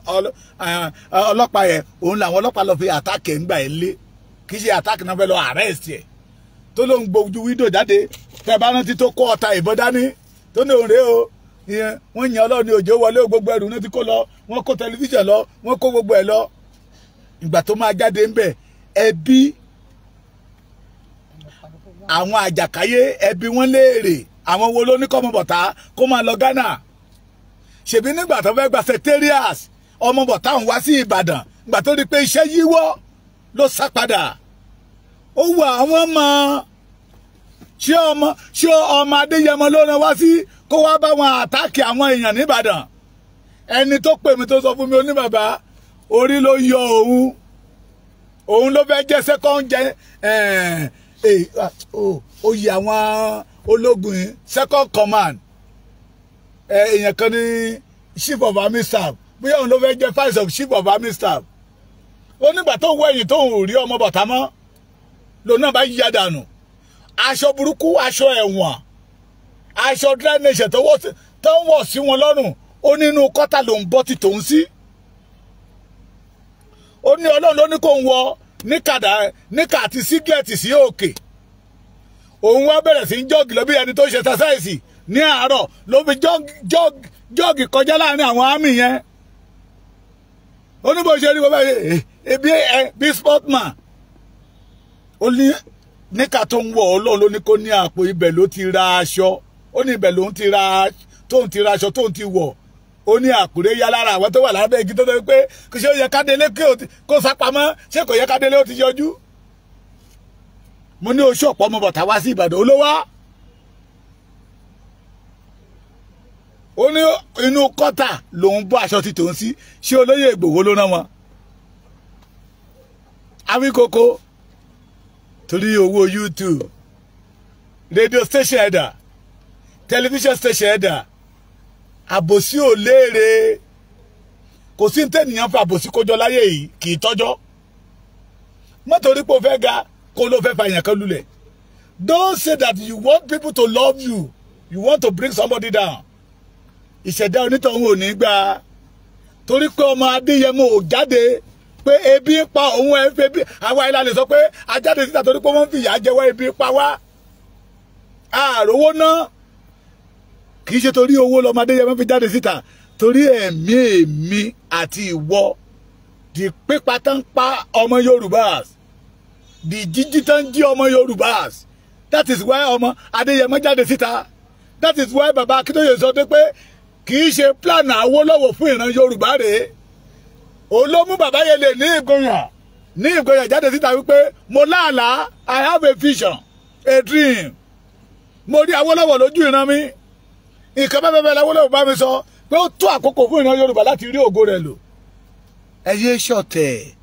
ọlọ́pàá yẹn. Òun làwọn ọlọ́pàá lọ fi àtàkì ẹ̀ ń gbà ẹ̀ lé. Kì í ṣe àtàkì náà fẹ́ lọ arrest ẹ̀. Tó ló ń gbójú wíńdò jáde, tẹ́ bá rántí tó kó ọta ìbọn dání, tó ní òun rèé o, wọ́n yan Ọlọ́run ní òjò wọlé, gbogbo ẹrù náà ti kó lọ, wọ́n kó tẹlifíṣàn lọ, wọ́n kó gbogbo ẹ̀ lọ. Ìgbà tó máa jáde ńbẹ̀, ẹbí àwọn àjàkáyé ẹbí wọn léèrè, àwọn wo ló ní kọ́ Ọmọbọ̀tá kó máa lọ Ghana? Ṣèbí nígbà tó fẹ́ gba secretariat, Ọmọbọ̀tá ń wá sí Ìbàdàn, ìgbà tó rí pé iṣẹ́ yíwọ́ ló sá padà. Ó wà àwọn ọmọ, ṣé ọmọ Adéyẹmọ ló rán wá sí kó wá bá wọn àtàkì àwọn èèyàn nìbàdàn? Ẹni tó pè mí tó sọ fún mi, ó ní bàbá orí ló yọ òun, òun ló fẹ́ jẹ́ second jẹ́ oyè àwọn ológun yìí, second command. Èèyàn kan ní chief of army staff, bóyá òun ló fẹ́ jẹ́ vice of chief of army staff. Ó nígbà tó wọ ẹ̀yìn tó ń rí Ọmọbọ̀tá mọ́, lòun náà bá yíya dànù. Aṣọ burúkú, aṣọ ẹ̀wọ̀n, aṣọ dry nation tó wọ́ tó ń wọ̀ sí wọn lọ́rùn, ó ní inú kọ́tà ló ń bọ́ ti tòun sí. Ó ní Ọlọ́run ló ní kó ń wọ níkà àti sígẹ́ẹ̀tì sí òkè. Òun wá bẹ̀rẹ̀ sí jog lọ bí ẹni tó ṣe exercise ní àárọ̀, ló fi jog kọjá láàrin àwọn àmì yẹn. Ó ní bó ṣe rí bàbá ebi ẹ bí sportman. Ó ní níkà tó ń wọ̀, Ọlọ́run ló ní kó ní àpò, ibẹ̀ ló ti ra aṣọ. Ó ní ibẹ̀ ló ń ti ra tóun ti ra aṣọ tóun ti wọ̀. Ó ní Àkúrẹ́ yá lára àwọn tó wà lábẹ́ igi tó tó pé kò ṣe ó yẹ kádélé kó sápamọ́, ṣé kò yẹ kádélé ó ti yọjú. Mo ní oṣù ọ̀pọ̀ ọmọ bọ̀tá wá sí Ìbàdàn olówá. Ó ní inú kọ́tà lòun bọ́ aṣọ ti tòun sí. Ṣé olóyè Ìgbòho ló rán wọn? Awíkókó torí owó YouTube, radio station ẹ̀dà, television station ẹ̀dà, àbòsí ò léèrè. Kò sí tẹ́nìyàn fún àbòsí kójọ láyé yìí, kì í tọ́jọ́. Mọ́tòrí pé o fẹ́ ga kó ló fẹ́ fa èèyàn kan lulẹ̀. Don't say that you want people to love you, you want to bring somebody down. Ìṣẹ̀dá onítọ̀hún ò ní gbà, torí pé ọmọ Adéyẹmọ ò jáde pé ebi ń pa òun. Ẹ fẹ́ bí àwa ilà lè sọ pé a jáde síta torí pé wọ́n ń fìyà jẹ wá, ebi ń pa wá, àròwó náà. Kì í ṣe torí owó lọmọ Adéyẹmọ fi jáde síta, torí ẹ̀mí èmi àti ìwọ di pípa tán pa ọmọ Yorùbá, di jíjí tán jí ọmọ Yorùbá. That is why ọmọ Adéyẹmọ jáde síta. That is why bàbá Akíntóyè sọ pé kì í ṣe plan Awólọ́wọ̀ fún ìran Yorùbá rèé. Òun ló mú bàbá yẹn lè ní ìgboyà, ní ìgboyà jáde síta wípé mo láàlá, I have a vision, a dream. Mo rí Awólọ́wọ̀ lójú ìran mi. Nǹkan bẹ́ẹ̀ bẹ́ẹ̀ l'Awólọ́wọ̀ bá mi sọ pé ó tó àkókò fún ìran Yorùbá láti rí ògo rẹ̀ lò. Ẹ yé ṣọ̀tẹ̀,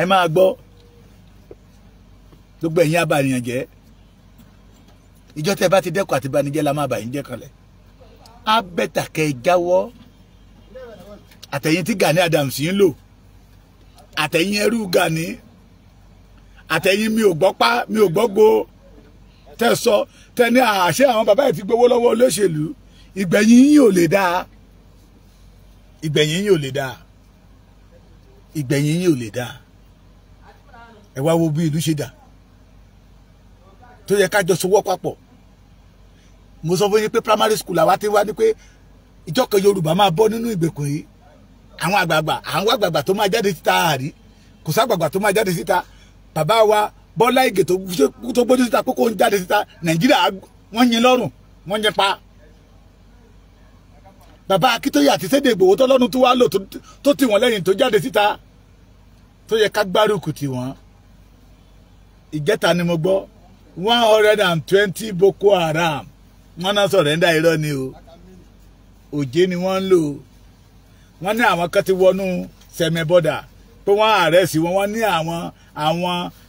ẹ máa gbọ́ gbogbo ẹ̀yin abànìyàn jẹ́. Ìjọ tẹ́ bá ti dẹ́kun àti banijẹ́ la máa bà yín jẹ́ kanlẹ̀. Á bẹ́tà kẹ́ ẹ jáwọ́. Àtẹ̀yìn tí Gani Adams ń lò, àtẹ̀yìn ẹrú Gani, àtẹ̀yìn mi ò gbọ́ pa mi ò gbọ́ gbo, tẹ́ sọ tẹ́ ní àṣẹ àwọn bàbá yìí ti gbowó lọ́wọ́ olóṣèlú, ìgbẹ̀yìn yín ò lè dáa, ìgbẹ̀yìn yín ò lè dáa, ìgbẹ̀yìn yín ò lè dáa. Ẹ wá wo bí ìlú ṣe dà tó yẹ ká jọ sowọ́ papọ̀. Mo sọ fún yín pé primary school àwa ti wá ní pé ìjọ kan Yorùbá máa bọ́ nínú ìgbèkùn yìí. Àwọn àgbààgbà, àwọn àgbààgbà tó máa jáde síta àrí, kò ságbàgbà tó máa jáde síta. Bàbá wa Bọ́lá Ìgè tó gbójú síta kókó ń jáde síta, Nàìjíríà wọ́n yin lọ́rùn, wọ́n yin pa. Bàbá Akíntóyè àti Sunday Ìgbòho tọ́lọ́run tó wá lò tó tì wọ́n lẹ́yìn tó jáde síta, tó yẹ ká gbárùkù tì wọ́n. Ìjẹta ni mo gbọ́ 120 Boko Haram wọ́n náà sọ̀rẹ́ndà. Irọ́ ni o, òjé ni wọ́n ń lò. Wọ́n ní àwọn kan ti wọnú Sẹ̀mẹ̀ bọ́dà pé wọ́n àrẹ́sì wọn. Wọ́n ní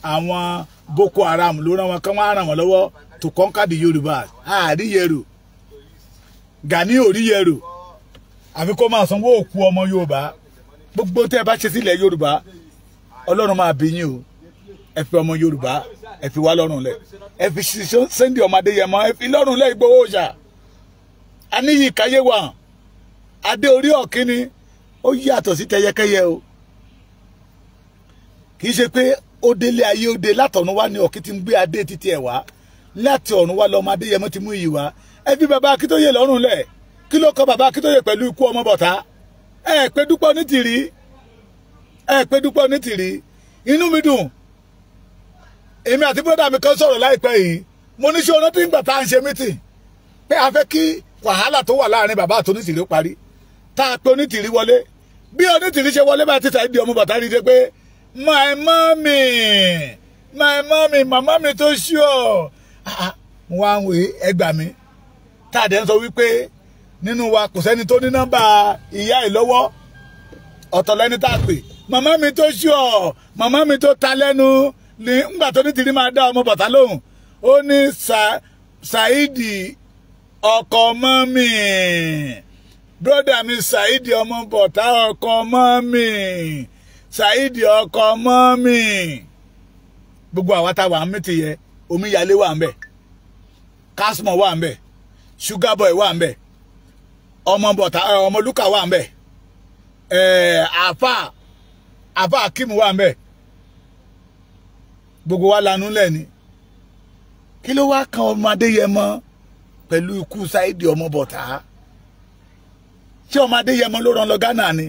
àwọn Boko Haram ló rán wọn kán, wọ́n á ràn wọ́n lọ́wọ́ to conquer the Yorùbá. Àríyẹrò Gani òríyẹrò, àfi kó máa sanwó òkú ọmọ Yorùbá. Gbogbo tẹ́ ẹ bá ṣe sílẹ̀ Yorùbá, Ọlọ́run máa bí yín o. Ẹ fi ọmọ Yorùbá, ẹ fi wá lọ́rùn lẹ̀, ẹ fi Sunday ọmọ Adéyẹmọ, ẹ fi lọ́rùn lẹ̀. Ìgbòho ṣà aníyì káyé wà, adé orí ọ̀kíní ó yàtọ̀ sí tẹyẹkẹyẹ o. Kì í ṣe pé ó délé ayé ó dé látọ̀run wá ní ọ̀kí tí ń gbé adé títí ẹ̀ wá láti ọ̀run wá lọ́mọ Adéyẹmọ ti mú iyì wá. Ẹ fi bàbá Akíntóyè lọ́rùn lẹ̀. Kí ló kọ bàbá Akíntóyè pẹ̀lú ikú ọmọ bọ̀tá? Ẹ pé Dúpẹ́ Onítìrí, ẹ pé Dúpẹ́ Onítìrí. Inú mi dùn, èmi àti bọ́dà mi kan sọ̀rọ̀ láìpẹ́ yìí. Mo ní ṣé ọ̀nà tí ń gbà tá à ń ṣe mítìn pé a fẹ́ kí wàhálà tó wà láàrin bàbá àti Onítìrí ó parí, tá a pé Onítìrí wọlé. Bí Onítìrí ṣe wọlé bá ti ta ìdí ọmọ bàtà rí i pé my mommy, my mommy, màmá mi tó ṣú ọ. Mo wá ń wé ẹgbà mi tá a dẹ̀ ń sọ wípé nínú wa kò sẹ́ni tó ní nọ́mbà ìyá ẹ̀ lọ́wọ́. Ọ̀tọ̀ lẹ́ni tá a pè màmá mi tó ṣú ọ, màmá mi tó ta lẹ́nu ní ngbà tó Onítìrí máa dá ọmọ bàtà lóhùn. Ó ní Saidi ọkọ mọ́mì, brọ́dà mi Saidi ọmọ bọ̀tá ọkọ mọ́mì, Saidi ọkọ mọ́mì. Gbogbo àwa tá wà ń mìtì yẹ, omíyalé wà ń bẹ̀, kásmọ̀ wà ń bẹ̀, Sugar Boy wà ń bẹ̀, ọmọ bọ̀tà ọmọ Lúkà wà ń bẹ̀, àfà àfà Akim wà ń bẹ̀. Gbogbo wa lanú lẹ́ni. Kí ló wá kan ọmọ Adéyẹmọ pẹ̀lú ikú Saheed ọmọ bọ̀tà? Ṣé ọmọ Adéyẹmọ ló rán lọ Ghana ni?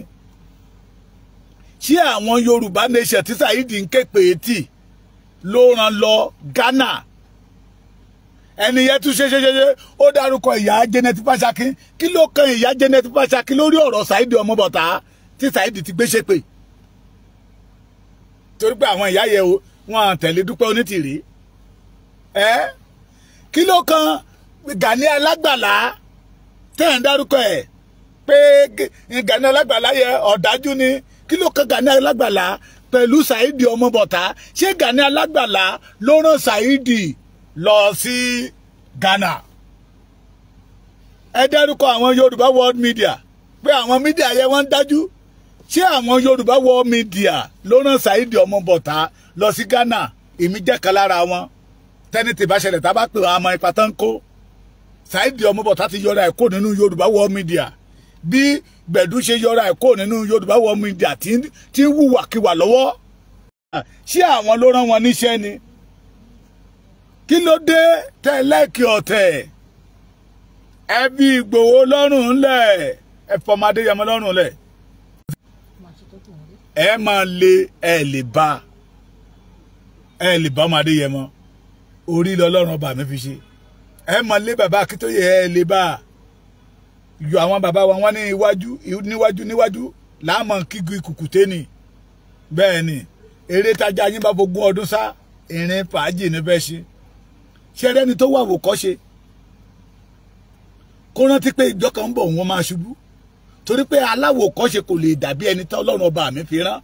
Ṣé àwọn Yorùbá nation tí Saheed ń ké pè é tì ló rán lọ Ghana? Ẹni yẹn tún ṣe ó dárúkọ ìyá Janet Fáṣákí. Kí ló kan ìyá Janet Fáṣákí lórí ọ̀rọ̀ Saheed ọmọ bọ̀tà tí Saheed ti gbé ṣépè? Torí pé àwọn ìyá yẹn o, wọn tẹ̀lé Dúpẹ́ Onítìrí. Ẹ kí ló kan Gani Alágbàlá tẹ́ ń dárúkọ ẹ̀ pé Gani Alágbàlá yẹ ọ̀dájú ni? Kí ló kan Gani Alágbàlá pẹ̀lú Saheed ọmọ bọ̀tà? Ṣé Gani Alágbàlá ló rán Saheed lọ sí Ghana? Ẹ dárúkọ àwọn Yorùbá World Media pé àwọn mídíà yẹn wọ́n ń dájú. Ṣé àwọn Yorùbá World Media ló rán Saheed ọmọ bọ̀tà lọ sí Ghana? Èmi jẹ́ kan lára wọn. Tẹ́ni tí bá ṣẹlẹ̀ tá bá pè wọ́n àmọ́ ipa tán kó. Saheed ọmọ bọ̀tà ti yọra ẹ̀ kó nínú Yorùbá World Media. Bí Gbẹ̀dú ṣe yọra ẹ̀ kó nínú Yorùbá World Media tí ń wùwàkiwà lọ́wọ́. Ṣé àwọn ló rán wọn níṣẹ́ ni? Kí ló dé tẹ́ lẹ́kì ọ̀tẹ̀? Ẹ bí Ìgbòho lọ́rùn ńlẹ̀, ẹ fọmọ Adéyẹmọ lọ́rùn ńlẹ̀. Ẹ máa lé ẹ lè bá ọmọ Adéyẹmọ. Orí lọ́lọ́run ọba mi fi ṣe. Ẹ máa lé bàbá Akíntóyè, ẹ lè bá. Yọ àwọn bàbá wa wọn ní iwájú níwájú níwájú láàmú kígbe kùkùté ni. Bẹ́ẹ̀ ni eré tajà yín bá fogún ọdún sá, ìrìn fàájì ní fẹ́ ṣe. Ṣé ẹni tó wà wòkọ́ṣe kó rántí pé ìjọ kan ń bọ̀ wọ́n máa ṣubú? Torí pé aláwòkọ́ṣe kò lè dàbí ẹni tí Ọlọ́run ọba mi fi rán.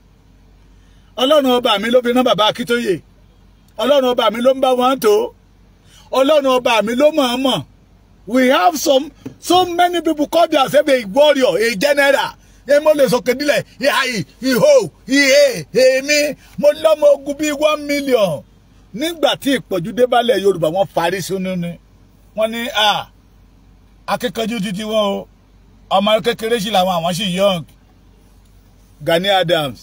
Ọlọ́run ọba mi ló fi rán bàbá Akíntóyè. Ọlọ́run ọba mi ló ń bá wọn tó. Ọlọ́run ọba mi ló mọ̀ ọ́n mọ̀. We have so many people call themselves a warrior, a general. Ẹ mo lè sọ̀kè nílẹ̀ ìhà ìhò ìhè èmi mo lọ́mọ ogun bíi 1 million. Nígbà tí ìpọ̀jù dé bálẹ̀ Yorùbá wọ́n farí sínú ni. Wọ́n ní akíkanjú títí wọn o, ọmọ kékeré sì làwọn, àwọn sì young. Gani Adams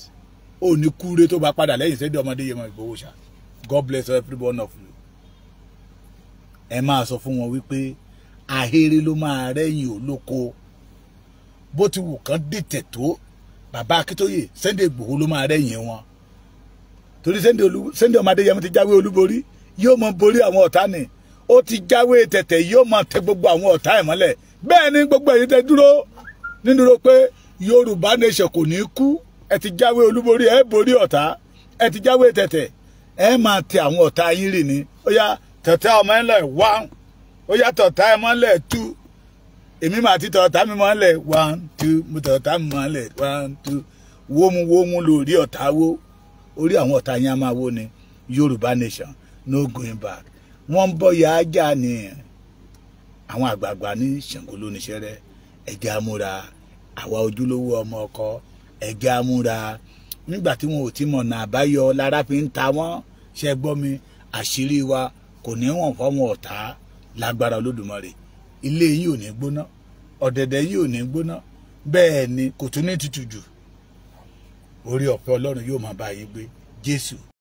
ò ní kúre tó bá padà lẹ́yìn Sunday ọmọ Adéyẹmọ Ìgbòho ṣá. God bless every one of you. Ẹ máa sọ fún wọn wípé ahéré ló máa rẹ́yìn olóko. Bó ti wù kán dìtẹ̀ tó, bàbá Akíntóyè Sunday Ìgbòho ló máa rẹ́yìn wọn. Torí Sunday ọmọ Adéyẹmọ ti jáwé olúborí, yóò mọ borí àwọn ọ̀tá ni. Ó ti jáwé tẹ̀tẹ̀, yóò mọ tẹ gbogbo àwọn ọ̀tá ẹ̀ mọ́lẹ̀. Bẹ́ẹ̀ ni gbogbo ẹ̀yin tẹ dúró nínú pé Yorùbá nation kò ní kú. Ẹ ti jáwé olúborí, ẹ borí ọ̀tá, ẹ ti jáwé tẹ̀tẹ̀, ẹ máa tẹ àwọn ọ̀tá yín rì ní. Ó yá tọ̀tá ọmọ ẹ̀ lẹ̀ 1, ó yá tọ̀tá ẹ̀ mọ́lẹ̀ 2. Èmi máa ti tọ̀tá mi mọ́lẹ̀ 1 2, mo tọ̀tá mi mọ́lẹ̀ 1 2. Wómú wómú lórí ọ̀tá wó. Orí àwọn ọ̀tá yẹn á máa wó ni. Yorùbá nation no going back. Wọ́n ń bọ̀ yà á jà ní àwọn àgbààgbà ní Ṣàngó lóníṣẹ́ rẹ̀. Ẹ̀jẹ̀ amúra àwa ojúlówó ọmọ ọkọ, ẹ̀jẹ̀ amúra. Nígbà tí wọn ò ti mọ̀nà àbáyọ lára fi ń ta wọ́n. Ṣe gbọ́ mi? Àṣírí wa kò ní wọ̀n fọ́wọn ọ̀tá lágbára Olódùmarè. Ilé yìí ò ní gbóná, ọ̀dẹ̀dẹ̀ yìí ò ní gbóná, bẹ́ẹ̀ ni kò tún ní tutù jù. Orí ọ̀fẹ́ Ọlọ́run yóò máa bá yín gbé. Jésù.